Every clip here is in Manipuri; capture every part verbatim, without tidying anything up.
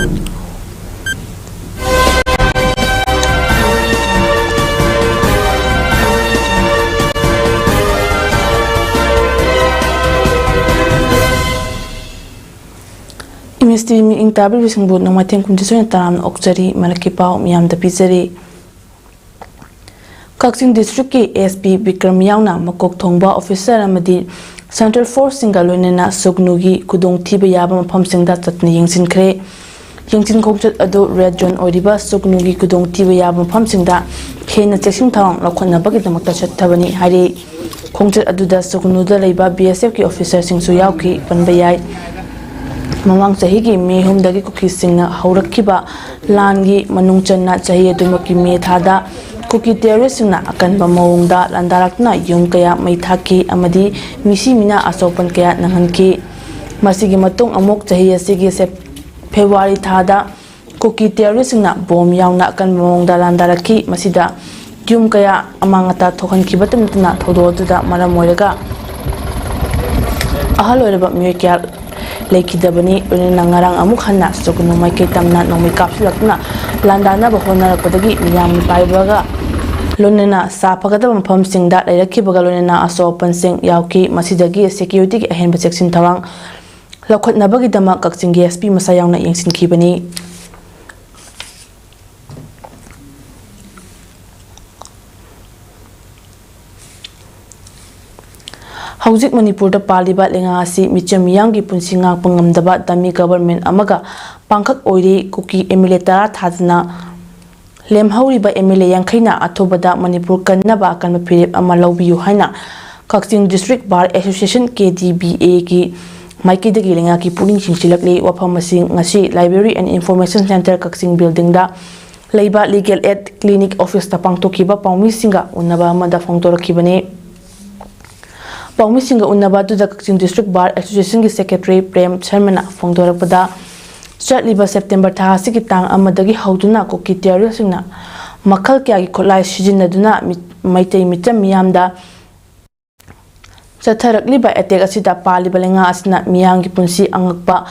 ꯏꯃꯦꯖ ꯇꯤ ꯚꯤ ꯃꯤꯠꯌꯦꯡ ꯇꯥꯕꯤꯔꯤꯕꯁꯤꯡꯕꯨ ꯅꯣꯡꯃꯥꯏꯊꯦꯝ ꯀꯨꯟꯖꯤꯠ ꯁꯣꯏꯅ ꯇꯔꯥꯝꯅ ꯑꯣꯛꯆꯔꯤ꯫ ꯃꯔꯛꯀꯤ ꯄꯥꯎ ꯃꯤꯌꯥꯝꯗ ꯄꯤꯖꯔꯤ꯫ ꯀꯛꯆꯤꯡ ꯗꯤꯁꯇ꯭ꯔꯤꯛꯀꯤ ꯑꯦꯁ ꯄꯤ ꯕꯤꯀ꯭ꯔꯝ ꯌꯥꯎꯅ ꯃꯀꯣꯛ ꯊꯣꯡꯕ ꯑꯣꯐꯤꯁꯥꯔ ꯑꯃꯗꯤ ꯁꯦꯟꯇ꯭ꯔꯦꯜ ꯐꯣꯔꯁꯁꯤꯡꯒ ꯂꯣꯏꯅꯅ ꯁꯨꯒꯅꯨꯒꯤ ꯈꯨꯗꯣꯡꯊꯤꯕ ꯌꯥꯕ ꯃꯐꯝꯁꯤꯡꯗ ꯆꯠꯇꯨꯅ ꯌꯦꯡꯁꯤꯟꯈ꯭ꯔꯦ꯫ ꯌꯦꯡꯁꯤꯟ ꯈꯣꯡꯆꯠ ꯑꯗꯨ ꯔꯦꯗ ꯖꯣꯟ ꯑꯣꯏꯔꯤꯕ ꯁꯨꯒꯅꯨꯒꯤ ꯈꯨꯗꯣꯡꯊꯤꯕ ꯌꯥꯕ ꯃꯐꯝꯁꯤꯡꯗ ꯍꯦꯟꯅ ꯆꯦꯛꯁꯤꯟ ꯊꯧꯔꯥꯡ ꯂꯧꯈꯠꯅꯕꯒꯤꯗꯃꯛꯇ ꯆꯠꯊꯕꯅꯤ ꯍꯥꯏꯔꯤ꯫ ꯈꯣꯡꯆꯠ ꯑꯗꯨꯗ ꯁꯨꯒꯅꯨꯗ ꯂꯩꯕ ꯕꯤ ꯑꯦꯁ ꯑꯦꯐꯀꯤ ꯑꯣꯐꯤꯁꯥꯔꯁꯤꯡꯁꯨ ꯌꯥꯎꯈꯤ ꯄꯟꯕ ꯌꯥꯏ꯫ ꯃꯃꯥꯡ ꯆꯍꯤꯒꯤ ꯃꯦ ꯑꯍꯨꯝꯗꯒꯤ ꯀꯨꯀꯤꯁꯤꯡꯅ ꯍꯧꯔꯛꯈꯤꯕ ꯂꯥꯟꯒꯤ ꯃꯅꯨꯡ ꯆꯟꯅ ꯆꯍꯤ ꯑꯗꯨꯃꯛꯀꯤ ꯃꯦ ꯊꯥꯗ ꯀꯨꯀꯤ ꯇꯦꯔꯣꯔꯤꯁꯁꯤꯡꯅ ꯑꯀꯟꯕ ꯃꯑꯣꯡꯗ ꯂꯥꯟꯗꯥꯔꯛꯇꯨꯅ ꯌꯨꯝ ꯀꯌꯥ ꯃꯩ ꯊꯥꯈꯤ ꯑꯃꯗꯤ ꯃꯤꯁꯤ ꯃꯤꯅꯥ ꯑꯆꯧꯄꯟ ꯀꯌꯥ ꯅꯪꯍꯟꯈꯤ꯫ ꯃꯁꯤꯒꯤ ꯃꯇꯨꯡ ꯑꯃꯨꯛ ꯆꯍꯤ ꯑꯁꯤꯒꯤ ꯁꯦꯞ-, ꯐꯦꯕ꯭ꯔꯨꯋꯥꯔꯤ ꯊꯥꯗ ꯀꯨꯀꯤ ꯇꯦꯔꯣꯔꯤꯁꯁꯤꯡꯅ ꯕꯣꯝ ꯌꯥꯎꯅ ꯑꯀꯟꯕ ꯃꯑꯣꯡꯗ ꯂꯥꯟꯗꯥꯔꯛꯈꯤ꯫ ꯃꯁꯤꯗ ꯌꯨꯝ ꯀꯌꯥ ꯑꯃꯥꯡ ꯑꯇꯥ ꯊꯣꯛꯍꯟꯈꯤꯕꯇ ꯅꯠꯇꯅ ꯊꯧꯗꯣꯛ ꯑꯗꯨꯗ ꯃꯔꯝ ꯑꯣꯏꯔꯒ ꯑꯍꯜ ꯑꯣꯏꯔꯕ ꯃꯤꯑꯣꯏ ꯀꯌꯥ ꯂꯩꯈꯤꯗꯕꯅꯤ꯫ ꯂꯣꯏꯅꯅ ꯉꯔꯥꯡ ꯑꯃꯨꯛ ꯍꯟꯅ ꯁꯨꯒꯅꯨ ꯃꯥꯏꯀꯩ ꯇꯝꯅ ꯅꯣꯡꯃꯩ ꯀꯥꯞꯁꯤꯜꯂꯛꯇꯨꯅ ꯂꯥꯟꯗꯥꯅꯕ ꯍꯣꯠꯅꯔꯛꯄꯗꯒꯤ ꯃꯤꯌꯥꯝ ꯃꯤꯄꯥꯏꯕꯒ ꯂꯣꯏꯅꯅ ꯁꯥ ꯐꯒꯗꯕ ꯃꯐꯝꯁꯤꯡꯗ ꯂꯩꯔꯛꯈꯤꯕꯒ ꯂꯣꯏꯅꯅ ꯑꯁꯣꯛ ꯑꯄꯟꯁꯤꯡ ꯌꯥꯎꯈꯤ꯫ ꯃꯁꯤꯗꯒꯤ ꯁꯦꯀ꯭ꯌꯨꯔꯤꯇꯤꯒꯤ ꯑꯍꯦꯟꯕ ꯆꯦꯛꯁꯤꯟ ꯊꯧꯔꯥꯡ ꯂꯧꯈꯠꯅꯕꯒꯤꯗꯃꯛ ꯀꯛꯆꯤꯡꯒꯤ ꯑꯦꯁ ꯄꯤ ꯃꯁꯥ ꯌꯥꯎꯅ ꯌꯦꯡꯁꯤꯟꯈꯤꯕꯅꯤ꯫ ꯍꯧꯖꯤꯛ ꯃꯅꯤꯄꯨꯔꯗ ꯄꯥꯜꯂꯤꯕ ꯂꯩꯉꯥꯛ ꯑꯁꯤ ꯃꯤꯆꯝ ꯃꯤꯌꯥꯝꯒꯤ ꯄꯨꯟꯁꯤ ꯉꯥꯛꯄ ꯉꯝꯗꯕ ꯗꯃꯤ ꯒꯕꯔꯃꯦꯟ ꯑꯃꯒ ꯄꯥꯡꯈꯛ ꯑꯣꯏꯔꯤ꯫ ꯀꯨꯀꯤ ꯑꯦꯝ ꯑꯦꯜ ꯑꯦ ꯇꯔꯥ ꯊꯥꯗꯅ ꯂꯦꯝꯍꯧꯔꯤꯕ ꯑꯦꯝ ꯑꯦꯜ ꯑꯦ ꯌꯥꯡꯈꯩꯅ ꯑꯊꯨꯕꯗ ꯃꯅꯤꯄꯨꯔ ꯀꯟꯅꯕ ꯑꯀꯟꯕ ꯐꯤꯔꯦꯞ ꯑꯃ ꯂꯧꯕꯤꯌꯨ ꯍꯥꯏꯅ ꯀꯛꯆꯤꯡ ꯗꯤꯁꯇ꯭ꯔꯤꯛ ꯕꯥꯔ ꯑꯦꯁꯣꯁꯤꯌꯦꯁꯟ, ꯀꯦ ꯗꯤ ꯕꯤ ꯑꯦꯒꯤ ꯃꯥꯏꯀꯩꯗꯒꯤ ꯂꯩꯉꯥꯛꯀꯤ ꯄꯨꯛꯅꯤꯡ ꯆꯤꯡꯁꯤꯜꯂꯛꯂꯤ꯫ ꯋꯥꯐꯝ ꯑꯁꯤ ꯉꯁꯤ Library and Information Centre, ꯀꯛꯆꯤꯡ ꯕꯤꯜꯗꯤꯡꯗ ꯂꯩꯕ ꯂꯤꯒꯦꯜ ꯑꯦꯗ ꯀ꯭ꯂꯤꯅꯤꯛ ꯑꯣꯐꯤꯁꯇ ꯄꯥꯡꯊꯣꯛꯈꯤꯕ ꯄꯥꯎꯃꯤꯁꯤꯡꯒ ꯎꯅꯕ ꯑꯃꯗ ꯐꯣꯡꯗꯣꯔꯛꯈꯤꯕꯅꯤ꯫ ꯄꯥꯎꯃꯤꯁꯤꯡꯒ ꯎꯅꯕ ꯑꯗꯨꯗ ꯀꯛꯆꯤꯡ ꯗꯤꯁꯇ꯭ꯔꯤꯛ ꯕꯥꯔ ꯑꯦꯁꯣꯁꯤꯌꯦꯁꯟꯒꯤ ꯁꯦꯀ꯭ꯔꯦꯇꯔꯤ ꯄ꯭ꯔꯦꯝ ꯁꯔꯃꯅ ꯐꯣꯡꯗꯣꯔꯛꯄꯗ, ꯆꯠꯂꯤꯕ ꯁꯦꯞꯇꯦꯝꯕꯔ ꯊꯥ ꯑꯁꯤꯒꯤ ꯇꯥꯡ ꯑꯃꯗꯒꯤ ꯍꯧꯗꯨꯅ ꯀꯨꯀꯤ ꯇꯦꯔꯣꯔꯤꯁꯁꯤꯡꯅ ꯃꯈꯜ ꯀꯌꯥꯒꯤ ꯈꯨꯠꯂꯥꯏ ꯁꯤꯖꯤꯟꯅꯗꯨꯅ ꯃꯤ-, ꯃꯩꯇꯩ ꯃꯤꯆꯝ ꯃꯤꯌꯥꯝꯗ ꯆꯠꯊꯔꯛꯂꯤꯕ ꯑꯦꯇꯦꯛ ꯑꯁꯤꯗ ꯄꯥꯜꯂꯤꯕ ꯂꯩꯉꯥꯛ ꯑꯁꯤꯅ ꯃꯤꯌꯥꯝꯒꯤ ꯄꯨꯟꯁꯤ ꯑꯉꯛꯄ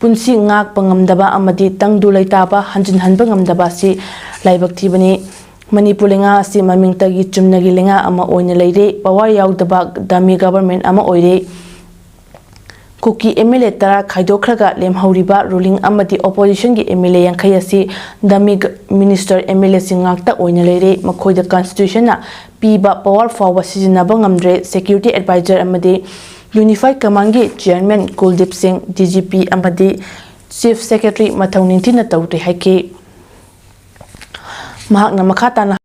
ꯄꯨꯟꯁꯤ ꯉꯥꯛꯄ ꯉꯝꯗꯕ ꯑꯃꯗꯤ ꯇꯪꯗꯨ ꯂꯩꯇꯥꯕ ꯍꯟꯖꯤꯟꯍꯟꯕ ꯉꯝꯗꯕ ꯑꯁꯤ ꯂꯥꯏꯕꯛ ꯊꯤꯕꯅꯤ꯫ ꯃꯅꯤꯄꯨꯔ ꯂꯩꯉꯥꯛ ꯑꯁꯤ ꯃꯃꯤꯡꯇꯒꯤ ꯆꯨꯝꯅꯒꯤ ꯂꯩꯉꯥꯛ ꯑꯃ ꯑꯣꯏꯅ ꯂꯩꯔꯦ꯫ ꯄꯋꯥꯔ ꯌꯥꯎꯗꯕ ꯗꯃꯤ ꯒꯕꯔꯃꯦꯟ ꯑꯃ ꯑꯣꯏꯔꯦ꯫ ꯀꯨꯀꯤ ꯑꯦꯝ ꯑꯦꯜ ꯑꯦ ꯇꯔꯥ ꯈꯥꯏꯗꯣꯛꯈ꯭ꯔꯒ ꯂꯦꯝꯍꯧꯔꯤꯕ ꯔꯨꯂꯤꯡ ꯑꯃꯗꯤ ꯑꯣꯄꯣꯖꯤꯁꯟꯒꯤ ꯑꯦꯝ ꯑꯦꯜ ꯑꯦ ꯌꯥꯡꯈꯩ ꯑꯁꯤ ꯗꯃꯤ ꯒ-, ꯃꯤꯅꯤꯁꯇꯔ ꯑꯦꯝ ꯑꯦꯜ ꯑꯦꯁꯤꯡ ꯉꯥꯛꯇ ꯑꯣꯏꯅ ꯂꯩꯔꯦ꯫ ꯃꯈꯣꯏꯗ ꯀꯟꯁꯇꯤꯇ꯭ꯌꯨꯁꯟꯅ ꯄꯤꯕ ꯄꯋꯥꯔ ꯐꯥꯎꯕ ꯁꯤꯖꯤꯟꯅꯕ ꯉꯝꯗ꯭ꯔꯦ꯫ ꯁꯦꯀ꯭ꯌꯨꯔꯤꯇꯤ ꯑꯦꯗꯚꯥꯏꯖꯔ ꯑꯃꯗꯤ ꯌꯨꯅꯤꯐꯥꯏꯗ ꯀꯃꯥꯟꯒꯤ ꯆꯤꯌꯔꯃꯦꯟ ꯀꯨꯜꯗꯤꯞ ꯁꯤꯡ, ꯗꯤ ꯖꯤ ꯄꯤ ꯑꯃꯗꯤ ꯆꯤꯐ ꯁꯦꯀ꯭ꯔꯦꯇꯔꯤ ꯃꯊꯧ ꯅꯤꯡꯊꯤꯅ ꯇꯧꯗ꯭ꯔꯦ ꯍꯥꯏꯈꯤ꯫ ꯃꯍꯥꯛꯅ ꯃꯈꯥ ꯇꯥꯅ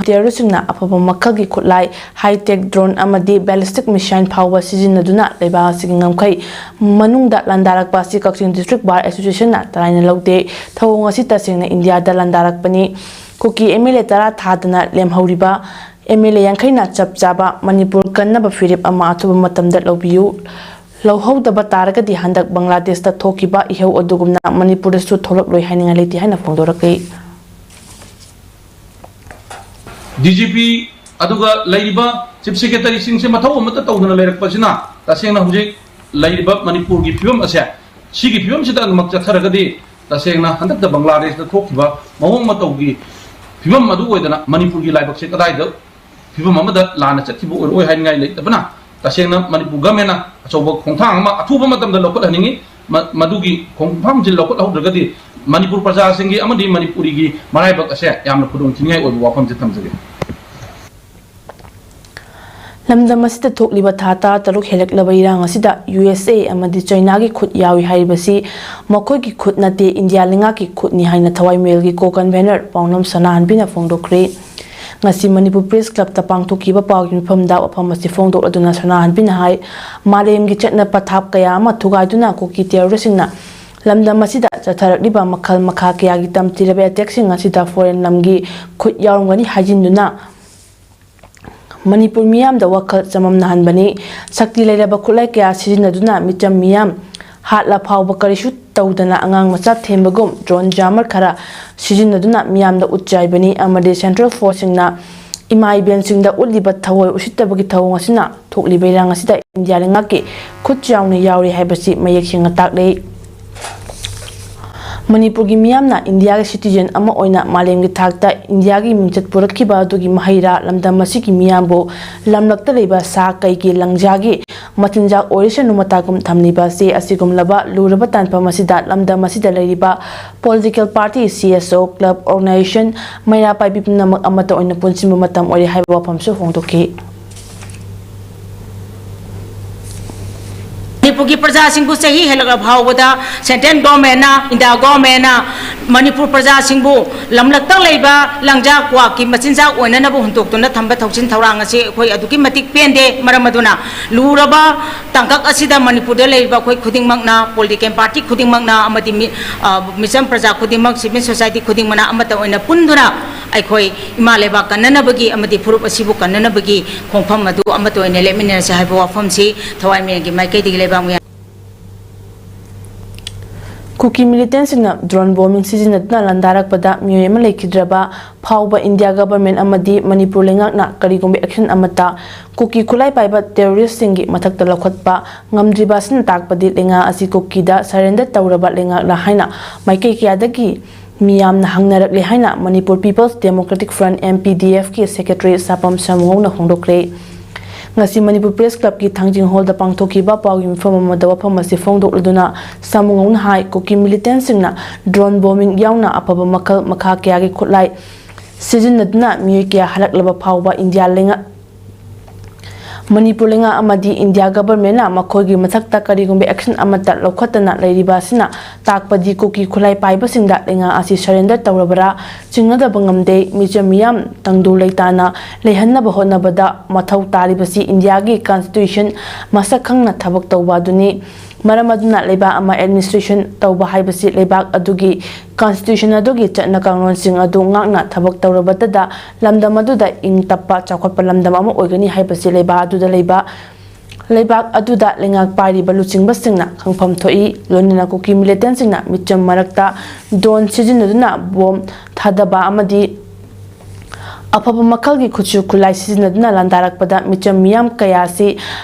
ꯇꯦꯔꯣꯔꯤꯁꯁꯤꯡꯅ ꯑꯐꯕ ꯃꯈꯜꯒꯤ ꯈꯨꯠꯂꯥꯏ, ꯍꯥꯏ-ꯇꯦꯛ ꯗ꯭ꯔꯣꯟ ꯑꯃꯗꯤ ꯕꯦꯂꯤꯁꯇꯤꯛ ꯃꯤꯁꯥꯏꯜ ꯐꯥꯎꯕ ꯁꯤꯖꯤꯟꯅꯗꯨꯅ ꯂꯩꯕꯥꯛ ꯑꯁꯤꯒꯤ ꯉꯝꯈꯩ ꯃꯅꯨꯡꯗ ꯂꯥꯟꯗꯥꯔꯛꯄ ꯑꯁꯤ ꯀꯛꯆꯤꯡ ꯗꯤꯁꯇ꯭ꯔꯤꯛ ꯕꯥꯔ ꯑꯦꯁꯣꯁꯤꯌꯦꯁꯟꯅ ꯇꯔꯥꯏꯅ ꯂꯧꯗꯦ꯫ ꯊꯧꯑꯣꯡ ꯑꯁꯤ ꯇꯁꯦꯡꯅ ꯏꯟꯗꯤꯌꯥꯗ ꯂꯥꯟꯗꯥꯔꯛꯄꯅꯤ꯫ ꯀꯨꯀꯤ ꯑꯦꯝ ꯑꯦꯜ ꯑꯦ ꯇꯔꯥ ꯊꯥꯗꯅ ꯂꯦꯝꯍꯧꯔꯤꯕ ꯑꯦꯝ ꯑꯦꯜ ꯑꯦ ꯌꯥꯡꯈꯩꯅ ꯆꯞ ꯆꯥꯕ ꯃꯅꯤꯄꯨꯔ ꯀꯟꯅꯕ ꯐꯤꯔꯦꯞ ꯑꯃ ꯑꯊꯨꯕ ꯃꯇꯝꯗ ꯂꯧꯕꯤꯌꯨ꯫ ꯂꯧꯍꯧꯗꯕ ꯇꯥꯔꯒꯗꯤ ꯍꯟꯗꯛ ꯕꯪꯒ꯭ꯂꯥꯗꯦꯁꯇ ꯊꯣꯛꯈꯤꯕ ꯏꯍꯧ ꯑꯗꯨꯒꯨꯝꯅ ꯃꯅꯤꯄꯨꯔꯗꯁꯨ ꯊꯣꯛꯂꯛꯂꯣꯏ ꯍꯥꯏꯅꯤꯡꯉꯥꯏ ꯂꯩꯇꯦ ꯍꯥꯏꯅ ꯐꯣꯡꯗꯣꯔꯛꯂꯤ꯫ ꯗꯤ ꯖꯤ ꯄꯤ ꯑꯗꯨꯒ ꯂꯩꯔꯤꯕ ꯆꯤꯐ ꯁꯦꯀ꯭ꯔꯦꯇꯔꯤꯁꯤꯡꯁꯦ ꯃꯊꯧ ꯑꯃꯠꯇ ꯇꯧꯗꯅ ꯂꯩꯔꯛꯄꯁꯤꯅ ꯇꯁꯦꯡꯅ ꯍꯧꯖꯤꯛ ꯂꯩꯔꯤꯕ ꯃꯅꯤꯄꯨꯔꯒꯤ ꯐꯤꯕꯝ ꯑꯁꯦ, ꯁꯤꯒꯤ ꯐꯤꯕꯝꯁꯤꯗ ꯑꯗꯨꯃꯛ ꯆꯠꯊꯔꯒꯗꯤ ꯇꯁꯦꯡꯅ ꯍꯟꯗꯛꯇ ꯕꯪꯒ꯭ꯂꯥꯗꯦꯁꯇ ꯊꯣꯛꯈꯤꯕ ꯃꯑꯣꯡ ꯃꯇꯧꯒꯤ ꯐꯤꯕꯝ ꯑꯗꯨ ꯑꯣꯏꯗꯅ ꯃꯅꯤꯄꯨꯔꯒꯤ ꯂꯥꯏꯕꯛꯁꯦ ꯀꯗꯥꯏꯗ ꯐꯤꯕꯝ ꯑꯃꯗ ꯂꯥꯟꯅ ꯆꯠꯈꯤꯕ ꯑꯣꯏꯔꯣꯏ ꯍꯥꯏꯅꯤꯡꯉꯥꯏ ꯂꯩꯇꯕꯅ ꯇꯁꯦꯡꯅ ꯃꯅꯤꯄꯨꯔ ꯒꯃꯦꯟꯅ ꯑꯆꯧꯕ ꯈꯣꯡꯊꯥꯡ ꯑꯃ ꯑꯊꯨꯕ ꯃꯇꯝꯗ ꯂꯧꯈꯠꯍꯟꯅꯤꯡꯉꯤ꯫ ꯃ-, ꯃꯗꯨꯒꯤ ꯈꯣꯡꯐꯝꯁꯤ ꯂꯧꯈꯠꯍꯧꯗ꯭ꯔꯒꯗꯤ ꯃꯅꯤꯄꯨꯔ ꯄ꯭ꯔꯖꯥꯁꯤꯡꯒꯤ ꯑꯃꯗꯤ ꯃꯅꯤꯄꯨꯔꯤꯒꯤ ꯃꯔꯥꯏꯕꯛ ꯑꯁꯦ ꯌꯥꯝꯅ ꯈꯨꯗꯣꯡ ꯊꯤꯅꯤꯡꯉꯥꯏ ꯑꯣꯏꯕ ꯋꯥꯐꯝꯁꯦ ꯊꯝꯖꯒꯦ꯫ ꯂꯝꯗꯝ ꯑꯁꯤꯗ ꯊꯣꯛꯂꯤꯕ ꯊꯥ ꯇꯔꯥ ꯇꯔꯨꯛ ꯍꯦꯜꯂꯛꯂꯕ ꯏꯔꯥꯡ ꯑꯁꯤꯗ ꯌꯨ ꯑꯦꯁ ꯑꯦ ꯑꯃꯗꯤ ꯆꯩꯅꯥꯒꯤ ꯈꯨꯠ ꯌꯥꯎꯏ ꯍꯥꯏꯔꯤꯕꯁꯤ ꯃꯈꯣꯏꯒꯤ ꯈꯨꯠ ꯅꯠꯇꯦ, ꯏꯟꯗꯤꯌꯥ ꯂꯩꯉꯥꯛꯀꯤ ꯈꯨꯠꯅꯤ ꯍꯥꯏꯅ ꯊꯋꯥꯏ ꯃꯦꯜꯒꯤ ꯀꯣ ꯀꯟꯚꯦꯅꯔ ꯄꯥꯎꯅꯝ ꯁꯅꯥꯍꯟꯕꯤꯅ ꯐꯣꯡꯗꯣꯛꯈ꯭ꯔꯦ꯫ ꯉꯁꯤ ꯃꯅꯤꯄꯨꯔ ꯄ꯭ꯔꯦꯁ ꯀ꯭ꯂꯕꯇ ꯄꯥꯡꯊꯣꯛꯈꯤꯕ ꯄꯥꯎꯒꯤ ꯃꯤꯐꯝꯗ ꯋꯥꯐꯝ ꯑꯁꯤ ꯐꯣꯡꯗꯣꯛꯂꯗꯨꯅ ꯁꯅꯥꯍꯟꯕꯤꯅ ꯍꯥꯏ, ꯃꯥꯂꯦꯝꯒꯤ ꯆꯠꯅ ꯄꯊꯥꯞ ꯀꯌꯥ ꯑꯃ ꯊꯨꯒꯥꯏꯗꯨꯅ ꯀꯨꯀꯤ ꯇꯦꯔꯣꯔꯤꯁꯁꯤꯡꯅ ꯂꯝꯗꯝ ꯑꯁꯤꯗ ꯆꯠꯊꯔꯛꯂꯤꯕ ꯃꯈꯜ ꯃꯈꯥ ꯀꯌꯥꯒꯤ ꯇꯝꯊꯤꯔꯕ ꯑꯦꯇꯦꯛꯁꯤꯡ ꯑꯁꯤꯗ ꯐꯣꯔꯦꯟ ꯂꯝꯒꯤ ꯈꯨꯠ ꯌꯥꯎꯔꯝꯒꯅꯤ ꯍꯥꯏꯖꯤꯟꯗꯨꯅ ꯃꯅꯤꯄꯨꯔ ꯃꯤꯌꯥꯝꯗ ꯋꯥꯈꯜ ꯆꯃꯝꯅꯍꯟꯕꯅꯤ꯫ ꯁꯛꯇꯤ ꯂꯩꯔꯕ ꯈꯨꯠꯂꯥꯏ ꯀꯌꯥ ꯁꯤꯖꯤꯟꯅꯗꯨꯅ ꯃꯤꯆꯝ ꯃꯤꯌꯥꯝ ꯍꯥꯠꯂ ꯐꯥꯎꯕ ꯀꯔꯤꯁꯨ ꯇꯧꯗꯅ ꯑꯉꯥꯡ ꯃꯆꯥ ꯊꯦꯝꯕꯒꯨꯝ ꯗ꯭ꯔꯣꯟ ꯖꯥꯃꯔ ꯈꯔ ꯁꯤꯖꯤꯟꯅꯗꯨꯅ ꯃꯤꯌꯥꯝꯗ ꯎꯠꯆꯥꯏꯕꯅꯤ ꯑꯃꯗꯤ ꯁꯦꯟꯇ꯭ꯔꯦꯜ ꯐꯣꯔꯁꯁꯤꯡꯅ ꯏꯃꯥ ꯏꯕꯦꯟꯁꯤꯡꯗ ꯎꯠꯂꯤꯕ ꯊꯑꯣꯏ ꯎꯁꯤꯠꯇꯕꯒꯤ ꯊꯧꯑꯣꯡ ꯑꯁꯤꯅ ꯊꯣꯛꯂꯤꯕ ꯏꯔꯥꯡ ꯑꯁꯤꯗ ꯏꯟꯗꯤꯌꯥ ꯂꯩꯉꯥꯛꯀꯤ ꯈꯨꯠ ꯌꯥꯎꯅ ꯌꯥꯎꯔꯤ ꯍꯥꯏꯕꯁꯤ ꯃꯌꯦꯛ ꯁꯦꯡꯅ ꯇꯥꯛꯂꯤ꯫ ꯃꯅꯤꯄꯨꯔꯒꯤ ꯃꯤꯌꯥꯝꯅ ꯏꯟꯗꯤꯌꯥꯒꯤ ꯁꯤꯇꯤꯖꯦꯟ ꯑꯃ ꯑꯣꯏꯅ ꯃꯥꯂꯦꯝꯒꯤ ꯊꯥꯛꯇ ꯏꯟꯗꯤꯌꯥꯒꯤ ꯃꯤꯡꯆꯠ ꯄꯨꯔꯛꯈꯤꯕ ꯑꯗꯨꯒꯤ ꯃꯍꯩꯔꯥ ꯂꯝꯗꯝ ꯑꯁꯤꯒꯤ ꯃꯤꯌꯥꯝꯕꯨ ꯂꯝꯂꯛꯇ ꯂꯩꯕ ꯁꯥ ꯀꯩꯒꯤ ꯂꯪꯖꯥꯒꯤ ꯃꯆꯤꯟꯖꯥꯛ ꯑꯣꯏꯔꯁꯅꯨ ꯃꯇꯥꯒꯨꯝ ꯊꯝꯂꯤꯕ ꯑꯁꯤ ꯑꯁꯤꯒꯨꯝꯂꯕ ꯂꯨꯔꯕ ꯇꯥꯟꯐꯝ ꯑꯁꯤꯗ ꯂꯝꯗꯝ ꯑꯁꯤꯗ ꯂꯩꯔꯤꯕ political party, C S O, club, organization, ꯃꯩꯔꯥ ꯄꯥꯏꯕꯤ ꯄꯨꯝꯅꯃꯛ ꯑꯃꯠꯇ ꯑꯣꯏꯅ ꯄꯨꯟꯁꯤꯟꯕ ꯃꯇꯝ ꯑꯣꯏꯔꯦ ꯍꯥꯏꯕ ꯋꯥꯐꯝꯁꯨ ꯐꯣꯡꯗꯣꯛꯈꯤ꯫ ꯃꯅꯤꯄꯨꯔꯒꯤ ꯄ꯭ꯔꯖꯥꯁꯤꯡꯕꯨ ꯆꯍꯤ ꯍꯦꯜꯂꯛꯂꯕ ꯐꯥꯎꯕꯗ central government ꯅ, India government ꯅ ꯃꯅꯤꯄꯨꯔ ꯄ꯭ꯔꯖꯥꯁꯤꯡꯕꯨ ꯂꯝꯂꯛꯇ ꯂꯩꯕ ꯂꯪꯖꯥ ꯀ꯭ꯋꯥꯛꯀꯤ ꯃꯆꯤꯟꯖꯥꯛ ꯑꯣꯏꯅꯅꯕ ꯍꯨꯟꯗꯣꯛꯇꯨꯅ ꯊꯝꯕ ꯊꯧꯁꯤꯟ ꯊꯧꯔꯥꯡ ꯑꯁꯤ ꯑꯩꯈꯣꯏ ꯑꯗꯨꯛꯀꯤ ꯃꯇꯤꯛ ꯄꯦꯟꯗꯦ꯫ ꯃꯔꯝ ꯑꯗꯨꯅ ꯂꯨꯔꯕ ꯇꯥꯡꯀꯛ ꯑꯁꯤꯗ ꯃꯅꯤꯄꯨꯔꯗ ꯂꯩꯔꯤꯕ ꯑꯩꯈꯣꯏ ꯈꯨꯗꯤꯡꯃꯛꯅ, political party ꯈꯨꯗꯤꯡꯃꯛꯅ ꯑꯃꯗꯤ ꯃꯤ-, ꯑ, ꯃꯤꯆꯝ ꯄ꯭ꯔꯖꯥ ꯈꯨꯗꯤꯡꯃꯛ, civil society ꯈꯨꯗꯤꯡꯃꯛꯅ ꯑꯃꯠꯇ ꯑꯣꯏꯅ ꯄꯨꯟꯗꯨꯅ ꯑꯩꯈꯣꯏ ꯏꯃꯥ ꯂꯩꯕꯥꯛ ꯀꯟꯅꯅꯕꯒꯤ ꯑꯃꯗꯤ ꯐꯨꯔꯨꯞ ꯑꯁꯤꯕꯨ ꯀꯟꯅꯅꯕꯒꯤ ꯈꯣꯡꯐꯝ ꯑꯗꯨ ꯑꯃꯠꯇ ꯑꯣꯏꯅ ꯂꯦꯞꯃꯤꯟꯅꯔꯁꯤ ꯍꯥꯏꯕ ꯋꯥꯐꯝꯁꯤ ꯊꯋꯥꯏ ꯃꯤꯌꯥꯝꯒꯤ ꯃꯥꯏꯀꯩꯗꯒꯤ ꯂꯩꯕꯥꯛ ꯃꯤꯌꯥꯝ ꯀꯨꯀꯤ ꯃꯤꯂꯤꯇꯦꯟꯁꯤꯡꯅ drone bombing ꯁꯤꯖꯤꯟꯅꯗꯨꯅ ꯂꯥꯟꯗꯥꯔꯛꯄꯗ ꯃꯤꯑꯣꯏ ꯑꯃ ꯂꯩꯈꯤꯗ꯭ꯔꯕ ꯐꯥꯎꯕ ꯏꯟꯗꯤꯌꯥ ꯒꯚꯔꯟꯃꯦꯟꯠ ꯑꯃꯗꯤ ꯃꯅꯤꯄꯨꯔ ꯂꯩꯉꯥꯛꯅ ꯀꯔꯤꯒꯨꯝꯕ action ꯑꯃꯠꯇ ꯀꯨꯀꯤ ꯈꯨꯠꯂꯥꯏ ꯄꯥꯏꯕ terroristꯁꯤꯡꯒꯤ ꯃꯊꯛꯇ ꯂꯧꯈꯠꯄ ꯉꯝꯗ꯭ꯔꯤꯕ ꯑꯁꯤꯅ ꯇꯥꯛꯄꯗꯤ ꯂꯩꯉꯥꯛ ꯑꯁꯤ ꯀꯨꯀꯤꯗ surrender ꯇꯧꯔꯕ ꯂꯩꯉꯥꯛꯂ ꯍꯥꯏꯅ ꯃꯥꯏꯀꯩ ꯀꯌꯥꯗꯒꯤ ꯃꯤꯌꯥꯝꯅ ꯍꯪꯅꯔꯛꯂꯦ ꯍꯥꯏꯅ Manipur People's Democratic Front, M P D Fꯀꯤ secretary ꯁꯥꯄꯝ ꯁꯥꯃꯨꯉꯧꯅ ꯐꯣꯡꯗꯣꯛꯈ꯭ꯔꯦ꯫ ꯉꯁꯤ ꯃꯅꯤꯄꯨꯔ Press Clubꯀꯤ ꯊꯥꯡꯖꯤꯡ ꯍꯣꯜꯗ ꯄꯥꯡꯊꯣꯛꯈꯤꯕ ꯄꯥꯎꯒꯤ ꯃꯤꯐꯝ ꯑꯃꯗ ꯋꯥꯐꯝ ꯑꯁꯤ ꯐꯣꯡꯗꯣꯛꯂꯗꯨꯅ ꯁꯥꯃꯨꯉꯧꯅ ꯍꯥꯏ, ꯀꯨꯀꯤ ꯃꯤꯂꯤꯇꯦꯟꯁꯤꯡꯅ drone bombing ꯌꯥꯎꯅ ꯑꯐꯕ ꯃꯈꯜ ꯃꯈꯥ ꯀꯌꯥꯒꯤ ꯈꯨꯠꯂꯥꯏ ꯁꯤꯖꯤꯟꯅꯗꯨꯅ ꯃꯤꯑꯣꯏ ꯀꯌꯥ ꯍꯜꯂꯛꯂꯕ ꯐꯥꯎꯕ ꯏꯟꯗꯤꯌꯥ ꯂꯩꯉꯥꯛ, ꯃꯅꯤꯄꯨꯔ ꯂꯩꯉꯥꯛ ꯑꯃꯗꯤ ꯏꯟꯗꯤꯌꯥ ꯒꯚꯔꯟꯃꯦꯟꯠꯅ ꯃꯈꯣꯏꯒꯤ ꯃꯊꯛꯇ ꯀꯔꯤꯒꯨꯝꯕ action ꯑꯃꯠꯇ ꯂꯧꯈꯠꯇꯅ ꯂꯩꯔꯤꯕ ꯑꯁꯤꯅ ꯇꯥꯛꯄꯗꯤ ꯀꯨꯀꯤ ꯈꯨꯠꯂꯥꯏ ꯄꯥꯏꯕꯁꯤꯡꯗ ꯂꯩꯉꯥꯛ ꯑꯁꯤ surrender ꯇꯧꯔꯕꯔꯥ ꯆꯤꯡꯅꯗꯕ ꯉꯝꯗꯦ꯫ ꯃꯤꯆꯝ ꯃꯤꯌꯥꯝ ꯇꯪꯗꯨ ꯂꯩꯇꯥꯅ ꯂꯩꯍꯟꯅꯕ ꯍꯣꯠꯅꯕꯗ ꯃꯊꯧ ꯇꯥꯔꯤꯕꯁꯤ ꯏꯟꯗꯤꯌꯥꯒꯤ constitution ꯃꯁꯛ ꯈꯪꯅ ꯊꯕꯛ ꯇꯧꯕ ꯑꯗꯨꯅꯤ꯫ ꯃꯔꯝ ꯑꯗꯨꯅ ꯂꯩꯕꯥꯛ ꯑꯃ administration ꯇꯧꯕ ꯍꯥꯏꯕꯁꯤ ꯂꯩꯕꯥꯛ ꯑꯗꯨꯒꯤ constitution ꯑꯗꯨꯒꯤ ꯆꯠꯅ ꯀꯥꯡꯂꯣꯟꯁꯤꯡ ꯑꯗꯨ ꯉꯥꯛꯅ ꯊꯕꯛ ꯇꯧꯔꯕꯇꯗ ꯂꯝꯗꯝ ꯑꯗꯨꯗ ꯏꯪ ꯇꯞꯄ ꯆꯥꯎꯈꯠꯄ ꯂꯝꯗꯝ ꯑꯃ ꯑꯣꯏꯒꯅꯤ ꯍꯥꯏꯕꯁꯤ ꯂꯩꯕꯥꯛ ꯑꯗꯨꯗ ꯂꯩꯕ, ꯂꯩꯕꯥꯛ ꯑꯗꯨꯗ ꯂꯩꯉꯥꯛ ꯄꯥꯏꯔꯤꯕ ꯂꯨꯆꯤꯡꯕꯁꯤꯡꯅ ꯈꯪꯐꯝ ꯊꯣꯛꯏ꯫ ꯂꯣꯏꯅꯅ ꯀꯨꯀꯤ ꯃꯤꯂꯤꯇꯦꯟꯁꯤꯡꯅ ꯃꯤꯆꯝ ꯃꯔꯛꯇ drone ꯁꯤꯖꯤꯟꯅꯗꯨꯅ bomb ꯊꯥꯗꯕ ꯑꯃꯗꯤ ꯑꯐꯕ ꯃꯈꯜꯒꯤ ꯈꯨꯠꯁꯨ ꯈꯨꯠꯂꯥꯏ ꯁꯤꯖꯤꯟꯅꯗꯨꯅ ꯂꯥꯟꯗꯥꯔꯛꯄꯗ ꯃꯤꯆꯝ ꯃꯤꯌꯥꯝ ꯀꯌꯥ ꯑꯁꯤ